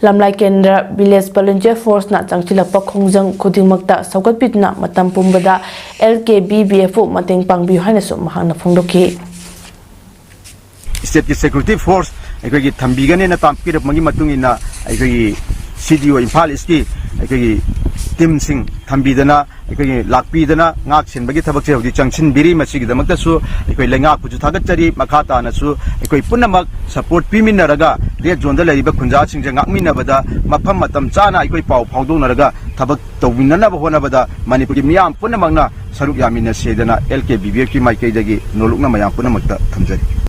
ꯂꯝꯂꯥꯏ ꯀꯦꯟꯗ꯭ꯔ ꯚꯤꯂꯦꯖ ꯚꯣꯂꯨꯟꯇꯤꯌꯔ ꯐꯣꯔꯁꯅ ꯆꯪꯁꯤꯜꯂꯛꯄ ꯈꯣꯡꯖꯪ ꯈꯨꯗꯤꯡꯃꯛꯇ ꯁꯧꯒꯠꯄꯤꯗꯨꯅ ꯃꯇꯝ ꯄꯨꯝꯕꯗ ꯑꯦꯜ ꯀꯦ ꯕꯤ ꯕꯤ ꯑꯦꯐꯄꯨ ꯃꯇꯦꯡ ꯄꯥꯡꯕꯤꯌꯨ ꯍꯥꯏꯅꯁꯨ ꯃꯍꯥꯛꯅ ꯐꯣꯡꯗꯣꯛꯈꯤ꯫ ꯁ꯭ꯇꯦꯠꯀꯤ ꯁꯦꯀ꯭ꯌꯨꯔꯤꯇꯤ ꯐꯣꯔꯁ ꯑꯩꯈꯣꯏꯒꯤ ꯊꯝꯕꯤꯒꯅꯦꯅ ꯇꯥꯛꯄꯤꯔꯛꯄꯒꯤ ꯃꯇꯨꯡ ꯏꯟꯅ ꯑꯩꯈꯣꯏꯒꯤ ꯁꯤ ꯗꯤ ꯑꯣ ꯏꯝꯐꯥꯜ ꯏꯁꯀꯤ ꯑꯩꯈꯣꯏꯒꯤ ꯇꯤꯝꯁꯤꯡ ꯊꯝꯕꯤꯗꯅ ꯑꯩꯈꯣꯏꯒꯤ ꯂꯥꯛꯄꯤꯗꯅ ꯉꯥꯛ ꯁꯦꯟꯕꯒꯤ ꯊꯕꯛꯁꯦ ꯍꯧꯖꯤꯛ ꯆꯪꯁꯤꯟꯕꯤꯔꯤ꯫ ꯃꯁꯤꯒꯤꯗꯃꯛꯇꯁꯨ ꯑꯩꯈꯣꯏ ꯂꯩꯉꯥꯛꯄꯨꯁꯨ ꯊꯥꯒꯠꯆꯔꯤ꯫ ꯃꯈꯥ ꯇꯥꯅꯁꯨ ꯑꯩꯈꯣꯏ ꯄꯨꯝꯅꯃꯛ ꯁꯄꯣꯔꯠ ꯄꯤꯃꯤꯟꯅꯔꯒ ꯔꯦꯗ ꯖꯣꯟꯗ ꯂꯩꯔꯤꯕ ꯈꯨꯟꯖꯥꯁꯤꯡꯁꯦ ꯉꯥꯛꯃꯤꯟꯅꯕꯗ ꯃꯐꯝ ꯃꯇꯝ ꯆꯥꯅ ꯑꯩꯈꯣꯏ ꯄꯥꯎ ꯐꯥꯎꯗꯣꯛꯅꯔꯒ ꯊꯕꯛ ꯇꯧꯃꯤꯟꯅꯅꯕ ꯍꯣꯠꯅꯕꯗ ꯃꯅꯤꯄꯨꯔꯒꯤ ꯃꯤꯌꯥꯝ ꯄꯨꯝꯅꯃꯛꯅ ꯁꯔꯨꯛ ꯌꯥꯃꯤꯟꯅꯁꯦꯗꯅ ꯑꯦꯜ ꯀꯦ ꯕꯤ ꯕꯤ ꯑꯦꯐꯀꯤ ꯃꯥꯏꯀꯩꯗꯒꯤ ꯅꯣꯜꯂꯨꯛꯅ ꯃꯌꯥꯝ ꯄꯨꯝꯅꯃꯛꯇ ꯊꯝꯖꯔꯤ꯫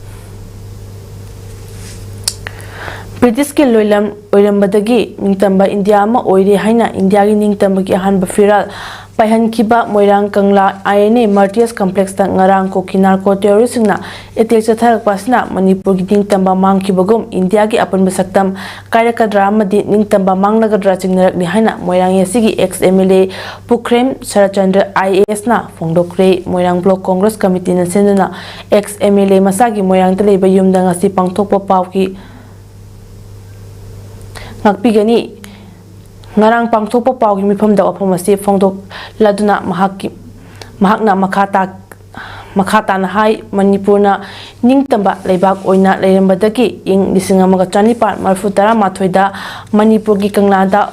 ꯕ꯭ꯔꯤꯇꯤꯁꯀꯤ ꯂꯣꯏꯂꯝ ꯑꯣꯏꯔꯝꯕꯗꯒꯤ ꯅꯤꯡꯇꯝꯕ ꯏꯟꯗꯤꯌꯥ ꯑꯃ ꯑꯣꯏꯔꯦ ꯍꯥꯏꯅ ꯏꯟꯗꯤꯌꯥꯒꯤ ꯅꯤꯡꯇꯝꯕꯒꯤ ꯑꯍꯥꯟꯕ ꯐꯤꯔꯥꯜ ꯄꯥꯏꯍꯟꯈꯤꯕ ꯃꯣꯏꯔꯥꯡ ꯀꯪꯂꯥ I N A Martyrs Complexꯇ ꯉꯔꯥꯡ ꯀꯨꯀꯤ narco terroristꯁꯤꯡꯅ attack ꯆꯠꯊꯔꯛꯄ ꯑꯁꯤꯅ ꯃꯅꯤꯄꯨꯔꯒꯤ ꯅꯤꯡꯇꯝꯕ ꯃꯥꯡꯈꯤꯕꯒꯨꯝ ꯏꯟꯗꯤꯌꯥꯒꯤ ꯑꯄꯨꯟꯕ ꯁꯛꯇꯝ ꯀꯥꯏꯔꯛꯀꯗ꯭ꯔꯥ ꯑꯃꯗꯤ ꯅꯤꯡꯇꯝꯕ ꯃꯥꯡꯂꯒꯗ꯭ꯔꯥ ꯆꯤꯡꯅꯔꯛꯂꯤ ꯍꯥꯏꯅ ꯃꯣꯏꯔꯥꯡ ꯑꯁꯤꯒꯤ ex M L A ꯄꯨꯈ꯭ꯔꯦꯝ Saratchandra I A Sꯅ ꯐꯣꯡꯗꯣꯛꯈ꯭ꯔꯦ꯫ Moirang Block Congress Committeeꯅ ꯁꯤꯟꯗꯨꯅ ex M L A ꯃꯁꯥꯒꯤ ꯃꯣꯏꯔꯥꯡꯗ ꯂꯩꯕ ꯌꯨꯝꯗ ꯉꯁꯤ ꯄꯥꯡꯊꯣꯛꯄ ꯄꯥꯎꯒꯤ ꯉꯥꯛꯄꯤꯒꯅꯤ꯫ ꯉꯔꯥꯡ ꯄꯥꯡꯊꯣꯛꯄ ꯄꯥꯎꯒꯤ ꯃꯤꯐꯝꯗ ꯋꯥꯐꯝ ꯑꯁꯤ ꯐꯣꯡꯗꯣꯛꯂꯗꯨꯅ ꯃꯍꯥꯛꯀꯤ, ꯃꯍꯥꯛꯅ ꯃꯈꯥ ꯇꯥ-, ꯃꯈꯥ ꯇꯥꯅ ꯍꯥꯏ, ꯃꯅꯤꯄꯨꯔꯅ ꯅꯤꯡꯇꯝꯕ ꯂꯩꯕꯥꯛ ꯑꯣꯏꯅ ꯂꯩꯔꯝꯕꯗꯒꯤ ꯏꯪ ꯂꯤꯁꯤꯡ ꯑꯃꯒ ꯆꯅꯤꯄꯥꯟ ꯃꯔꯤꯐꯨ ꯇꯔꯥ ꯃꯥꯊꯣꯏꯗ ꯃꯅꯤꯄꯨꯔꯒꯤ ꯀꯪꯂꯥꯗ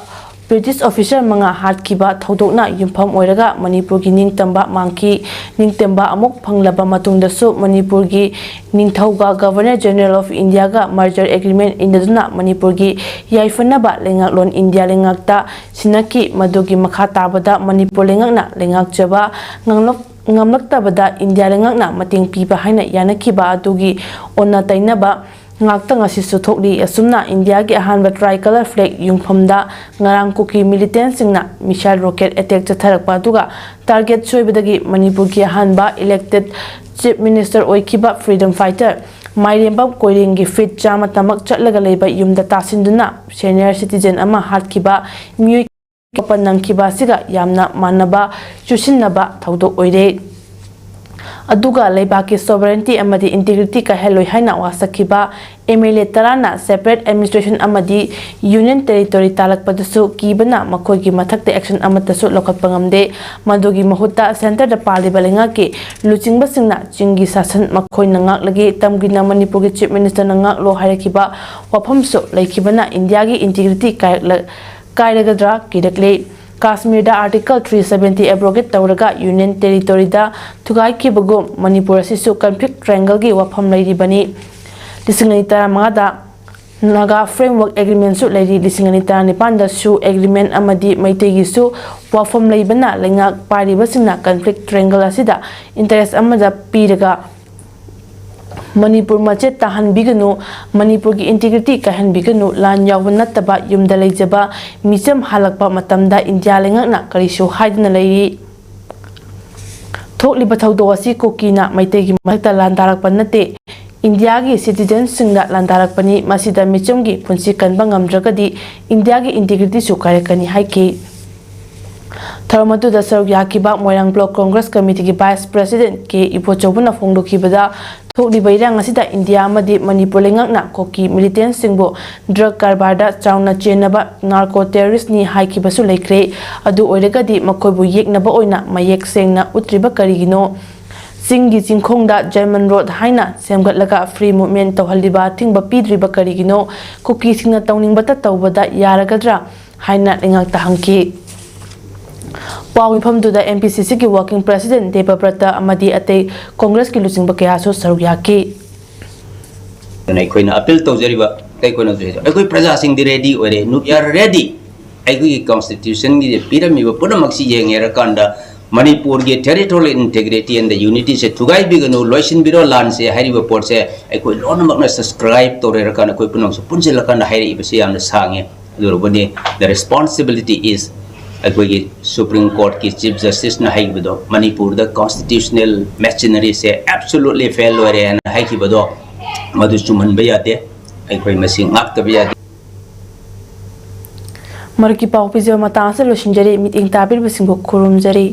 British officer ꯃꯉꯥ ꯍꯥꯠꯈꯤꯕ ꯊꯧꯗꯣꯛꯅ ꯌꯨꯝꯐꯝ ꯑꯣꯏꯔꯒ ꯃꯅꯤꯄꯨꯔꯒꯤ ꯅꯤꯡꯇꯝꯕ ꯃꯥꯡꯈꯤ꯫ ꯅꯤꯡꯇꯝꯕ ꯑꯃꯨꯛ ꯐꯪꯂꯕ ꯃꯇꯨꯡꯗꯁꯨ ꯃꯅꯤꯄꯨꯔꯒꯤ ꯅꯤꯡꯊꯧꯒ Governor General of Indiaꯒ merger agreement ꯏꯟꯅꯗꯨꯅ ꯃꯅꯤꯄꯨꯔꯒꯤ ꯌꯥꯏꯐꯅꯕ ꯂꯩꯉꯥꯛꯂꯣꯟ ꯏꯟꯗꯤꯌꯥ ꯂꯩꯉꯥꯛꯇ ꯁꯤꯟꯅꯈꯤ꯫ ꯃꯗꯨꯒꯤ ꯃꯈꯥ ꯇꯥꯕꯗ ꯃꯅꯤꯄꯨꯔ ꯂꯩꯉꯥꯛꯅ ꯂꯩꯉꯥꯛꯆꯕ ꯉꯝꯂꯛ-, ꯉꯝꯂꯛꯇꯕꯗ ꯏꯟꯗꯤꯌꯥ ꯂꯩꯉꯥꯛꯅ ꯃꯇꯦꯡ ꯄꯤꯕ ꯍꯥꯏꯅ ꯌꯥꯅꯈꯤꯕ ꯑꯗꯨꯒꯤ ꯑꯣꯟꯅ ꯇꯩꯅꯕ ꯉꯥꯛꯇ ꯉꯁꯤꯁꯨ ꯊꯣꯛꯂꯤ꯫ ꯑꯁꯨꯝꯅ ꯏꯟꯗꯤꯌꯥꯒꯤ ꯑꯍꯥꯟꯕ tricolor flag ꯌꯨꯝꯐꯝꯗ ꯉꯔꯥꯡ ꯀꯨꯀꯤ militantꯁꯤꯡꯅ missile rocket attack ꯆꯠꯊꯔꯛꯄ ꯑꯗꯨꯒ target ꯁꯣꯏꯕꯗꯒꯤ ꯃꯅꯤꯄꯨꯔꯒꯤ ꯑꯍꯥꯟꯕ elected Chief Minister ꯑꯣꯏꯈꯤꯕ freedom fighter ꯃꯥꯏꯔꯦꯝꯕꯝ ꯀꯣꯏꯔꯦꯡꯒꯤ feet ꯆꯥꯝꯃ ꯇꯃꯛ ꯆꯠꯂꯒ ꯂꯩꯕ ꯌꯨꯝꯗ ꯇꯥꯁꯤꯟꯗꯨꯅ senior citizen ꯑꯃ ꯍꯥꯠꯈꯤꯕ ꯃꯤꯑꯣꯏ ꯃꯥꯄꯟ ꯅꯪꯈꯤꯕ ꯑꯁꯤꯒ ꯌꯥꯝꯅ ꯃꯥꯟꯅꯕ ꯆꯨꯁꯤꯟꯅꯕ ꯊꯧꯗꯣꯛ ꯑꯣꯏꯔꯦ꯫ ꯑꯗꯨꯒ ꯂꯩꯕꯥꯛꯀꯤ sovereignty ꯑꯃꯗꯤ integrity ꯀꯥꯏꯍꯜꯂꯣꯏ ꯍꯥꯏꯅ ꯋꯥꯁꯛꯈꯤꯕ M L A ꯇꯔꯥꯅ separate administration ꯑꯃꯗꯤ union territory ꯇꯥꯜꯂꯛꯄꯗꯁꯨ ꯀꯤꯕꯅ ꯃꯈꯣꯏꯒꯤ ꯃꯊꯛꯇ action ꯑꯃꯠꯇꯁꯨ ꯂꯧꯈꯠꯄ ꯉꯝꯗꯦ꯫ ꯃꯗꯨꯒꯤ ꯃꯍꯨꯠꯇ centreꯗ ꯄꯥꯜꯂꯤꯕ ꯂꯩꯉꯥꯛꯀꯤ ꯂꯨꯆꯤꯡꯕꯁꯤꯡꯅ ꯆꯤꯡꯒꯤ ꯁꯥꯁꯟ ꯃꯈꯣꯏꯅ ꯉꯥꯛꯂꯒꯦ, ꯇꯝꯒꯤꯅ ꯃꯅꯤꯄꯨꯔꯒꯤ Chief Ministerꯅ ꯉꯥꯛꯂꯣ ꯍꯥꯏꯔꯛꯈꯤꯕ ꯋꯥꯐꯝꯁꯨ ꯂꯩꯈꯤꯕꯅ ꯏꯟꯗꯤꯌꯥꯒꯤ integrity ꯀꯥꯏꯔꯛꯂ-, ꯀꯥꯏꯔꯒꯗ꯭ꯔꯥ ꯀꯤꯔꯛꯂꯦ꯫ ꯀꯥꯁꯃꯤꯔꯗ Article three seventy abrogate ꯇꯧꯔꯒ union territoryꯗ ꯊꯨꯒꯥꯏꯈꯤꯕꯒꯨꯝ ꯃꯅꯤꯄꯨꯔ ꯑꯁꯤꯁꯨ conflict triangleꯒꯤ ꯋꯥꯐꯝ ꯂꯩꯔꯤꯕꯅꯤ꯫ ꯂꯤꯁꯤꯡ ꯑꯅꯤ ꯇꯔꯥꯃꯉꯥꯗ Naga Framework Agreementꯁꯨ ꯂꯩꯔꯤ꯫ ꯂꯤꯁꯤꯡ ꯑꯅꯤ ꯇꯔꯥꯅꯤꯄꯥꯟꯗ Shu Agreement ꯑꯃꯗꯤ ꯃꯩꯇꯩꯒꯤꯁꯨ ꯋꯥꯐꯝ ꯂꯩꯕꯅ ꯂꯩꯉꯥꯛ ꯄꯥꯏꯔꯤꯕꯁꯤꯡꯅ conflict triangle ꯑꯁꯤꯗ interest ꯑꯃꯗ ꯄꯤꯔꯒ ꯃꯅꯤꯄꯨꯔ ꯃꯆꯦꯠ ꯇꯥꯍꯟꯕꯤꯒꯅꯨ, ꯃꯅꯤꯄꯨꯔꯒꯤ ꯏꯟꯇꯤꯒ꯭ꯔꯤꯇꯤ ꯀꯥꯏꯍꯟꯕꯤꯒꯅꯨ, ꯂꯥꯟ ꯌꯥꯎꯕ ꯅꯠꯇꯕ ꯌꯨꯝꯗ ꯂꯩꯖꯕ ꯃꯤꯆꯝ ꯍꯜꯂꯛꯄ ꯃꯇꯝꯗ ꯏꯟꯗꯤꯌꯥ ꯂꯩꯉꯥꯛꯅ ꯀꯔꯤꯁꯨ ꯍꯥꯏꯗꯅ ꯂꯩꯔꯤ꯫ ꯊꯣꯛꯂꯤꯕ ꯊꯧꯗꯣꯛ ꯑꯁꯤ ꯀꯨꯀꯤꯅ ꯃꯩꯇꯩꯒꯤ ꯃꯊꯛꯇ ꯂꯥꯟꯗꯥꯔꯛꯄ ꯅꯠꯇꯦ, ꯏꯟꯗꯤꯌꯥꯒꯤ ꯁꯤꯇꯤꯖꯦꯟꯁꯤꯡꯗ ꯂꯥꯟꯗꯥꯔꯛꯄꯅꯤ꯫ ꯃꯁꯤꯗ ꯃꯤꯆꯝꯒꯤ ꯄꯨꯟꯁꯤ ꯀꯟꯕ ꯉꯝꯗ꯭ꯔꯒꯗꯤ ꯏꯟꯗꯤꯌꯥꯒꯤ ꯏꯟꯇꯤꯒ꯭ꯔꯤꯇꯤꯁꯨ ꯀꯥꯏꯔꯛꯀꯅꯤ ꯍꯥꯏꯈꯤ꯫ ꯊꯧꯔꯝ ꯑꯗꯨꯗ ꯁꯔꯨꯛ ꯌꯥꯈꯤꯕ ꯃꯣꯏꯔꯥꯡ ꯕ꯭ꯂꯣꯛ ꯀꯣꯡꯒ꯭ꯔꯦꯁ ꯀꯃꯤꯇꯤꯒꯤ ꯚꯥꯏꯁ ꯄ꯭ꯔꯦꯁꯤꯗꯦꯟꯠ ꯀꯦ ꯏꯕꯣꯆꯧꯕꯅ ꯐꯣꯡꯗꯣꯛꯈꯤꯕꯗ, ꯊꯣꯛꯂꯤꯕ ꯏꯔꯥꯡ ꯑꯁꯤꯗ ꯏꯟꯗꯤꯌꯥ ꯑꯃꯗꯤ ꯃꯅꯤꯄꯨꯔ ꯂꯩꯉꯥꯛꯅ ꯀꯨꯀꯤ ꯃꯤꯂꯤꯇꯦꯟꯠꯁꯤꯡꯕꯨ ꯗ꯭ꯔꯒ ꯀꯔꯕꯥꯔꯗ ꯆꯥꯎꯅ ꯆꯦꯟꯅꯕ ꯅꯥꯔꯀꯣ ꯇꯦꯔꯣꯔꯤꯁ꯭ꯠꯅꯤ ꯍꯥꯏꯈꯤꯕꯁꯨ ꯂꯩꯈ꯭ꯔꯦ꯫ ꯑꯗꯨ ꯑꯣꯏꯔꯒꯗꯤ ꯃꯈꯣꯏꯕꯨ ꯌꯦꯛꯅꯕ ꯑꯣꯏꯅ ꯃꯌꯦꯛ ꯁꯦꯡꯅ ꯎꯠꯇ꯭ꯔꯤꯕ ꯀꯔꯤꯒꯤꯅꯣ? ꯆꯤꯡꯒꯤ ꯆꯤꯡꯈꯣꯡꯗ ꯖꯔꯃꯟ ꯔꯣꯗ ꯍꯥꯏꯅ ꯁꯦꯝꯒꯠꯂꯒ ꯐ꯭ꯔꯤ ꯃꯨꯚꯃꯦꯟꯠ ꯇꯧꯍꯜꯂꯤꯕ ꯑꯊꯤꯡꯕ ꯄꯤꯗ꯭ꯔꯤꯕ ꯀꯔꯤꯒꯤꯅꯣ? ꯀꯨꯀꯤꯁꯤꯡꯅ ꯇꯧꯅꯤꯡꯕꯇ ꯇꯧꯕꯗ ꯌꯥꯔꯒꯗ꯭ꯔꯥ ꯍꯥꯏꯅ ꯂꯩꯉꯥꯛꯇ ꯍꯪꯈꯤ꯫ ꯄꯥꯎ ꯃꯤꯐꯝꯗꯨꯗ ꯑꯦꯝ ꯄꯤ ꯁꯤ ꯁꯤꯒꯤ ꯋꯥꯔꯀꯤꯡ ꯄ꯭ꯔꯦꯁꯤꯗꯦꯟꯠ ꯗꯦꯕꯕ꯭ꯔꯇ ꯑꯃꯗꯤ ꯑꯇꯩ ꯀꯣꯡꯒ꯭ꯔꯦꯁꯀꯤ ꯂꯨꯆꯤꯡꯕ ꯀꯌꯥꯁꯨ ꯁꯔꯨꯛ ꯌꯥꯈꯤ꯫ ꯑꯗꯨꯅ ꯑꯩꯈꯣꯏꯅ ꯑꯄꯤꯜ ꯇꯧꯖꯔꯤꯕ, ꯑꯩꯈꯣꯏꯅ ꯍꯧꯖꯤꯛ ꯍꯧꯖꯤꯛ ꯑꯩꯈꯣꯏ ꯄ꯭ꯔꯖꯥꯁꯤꯡꯗꯤ ꯔꯦꯗꯤ ꯑꯣꯏꯔꯦ, we are ready꯫ ꯑꯩꯈꯣꯏꯒꯤ ꯀꯣꯟꯁꯇꯤꯇ꯭ꯌꯨꯁꯟꯒꯤ ꯄꯤꯔꯝꯃꯤꯕ ꯄꯨꯝꯅꯃꯛꯁꯤ ꯌꯦꯡꯉꯦꯔꯀꯥꯟꯗ ꯃꯅꯤꯄꯨꯔꯒꯤ territorial integrity and unityꯁꯦ ꯊꯨꯒꯥꯏꯕꯤꯒꯅꯨ, ꯂꯣꯏꯁꯤꯟꯕꯤꯔꯣ ꯂꯥꯟꯁꯦ ꯍꯥꯏꯔꯤꯕ ꯄꯣꯠꯁꯦ ꯑꯩꯈꯣꯏ ꯂꯣꯏꯅꯃꯛꯅ subscribe ꯇꯧꯔꯦꯔꯀꯥꯟꯗ ꯑꯩꯈꯣꯏ ꯄꯨꯝꯅꯃꯛꯁꯨ ꯄꯨꯟꯁꯤꯜꯂꯀꯥꯟꯗ ꯍꯥꯏꯔꯛꯏꯕꯁꯤ ꯌꯥꯝꯅ ꯁꯥꯡꯉꯦ꯫ ꯑꯗꯨ ꯑꯣꯏꯔꯕꯗꯤ the responsibility is ꯑꯩꯈꯣꯏꯒꯤ ꯁꯨꯄ꯭ꯔꯤꯝ ꯀꯣꯔꯠꯀꯤ ꯆꯤꯐ ꯖꯁꯇꯤꯁꯅ ꯍꯥꯏꯈꯤꯕꯗꯣ, ꯃꯅꯤꯄꯨꯔꯗ constitutional machineryꯁꯦ absolutely fail ꯑꯣꯏꯔꯦ ꯍꯥꯏꯅ ꯍꯥꯏꯈꯤꯕꯗꯣ, ꯃꯗꯨ ꯆꯨꯝꯍꯟꯕ ꯌꯥꯗꯦ꯫ ꯑꯩꯈꯣꯏ ꯃꯁꯤ ꯉꯥꯛꯇꯕ ꯌꯥꯗꯦ꯫ ꯃꯔꯨꯞꯀꯤ ꯄꯥꯎ ꯄꯤꯖꯕ ꯃꯇꯥꯡ ꯑꯁꯤꯗ ꯂꯣꯏꯁꯤꯟꯖꯔꯤ꯫ ꯃꯤꯠꯌꯦꯡ ꯇꯥꯕꯤꯔꯤꯕꯁꯤꯡꯕꯨ ꯈꯨꯔꯨꯝꯖꯔꯤ꯫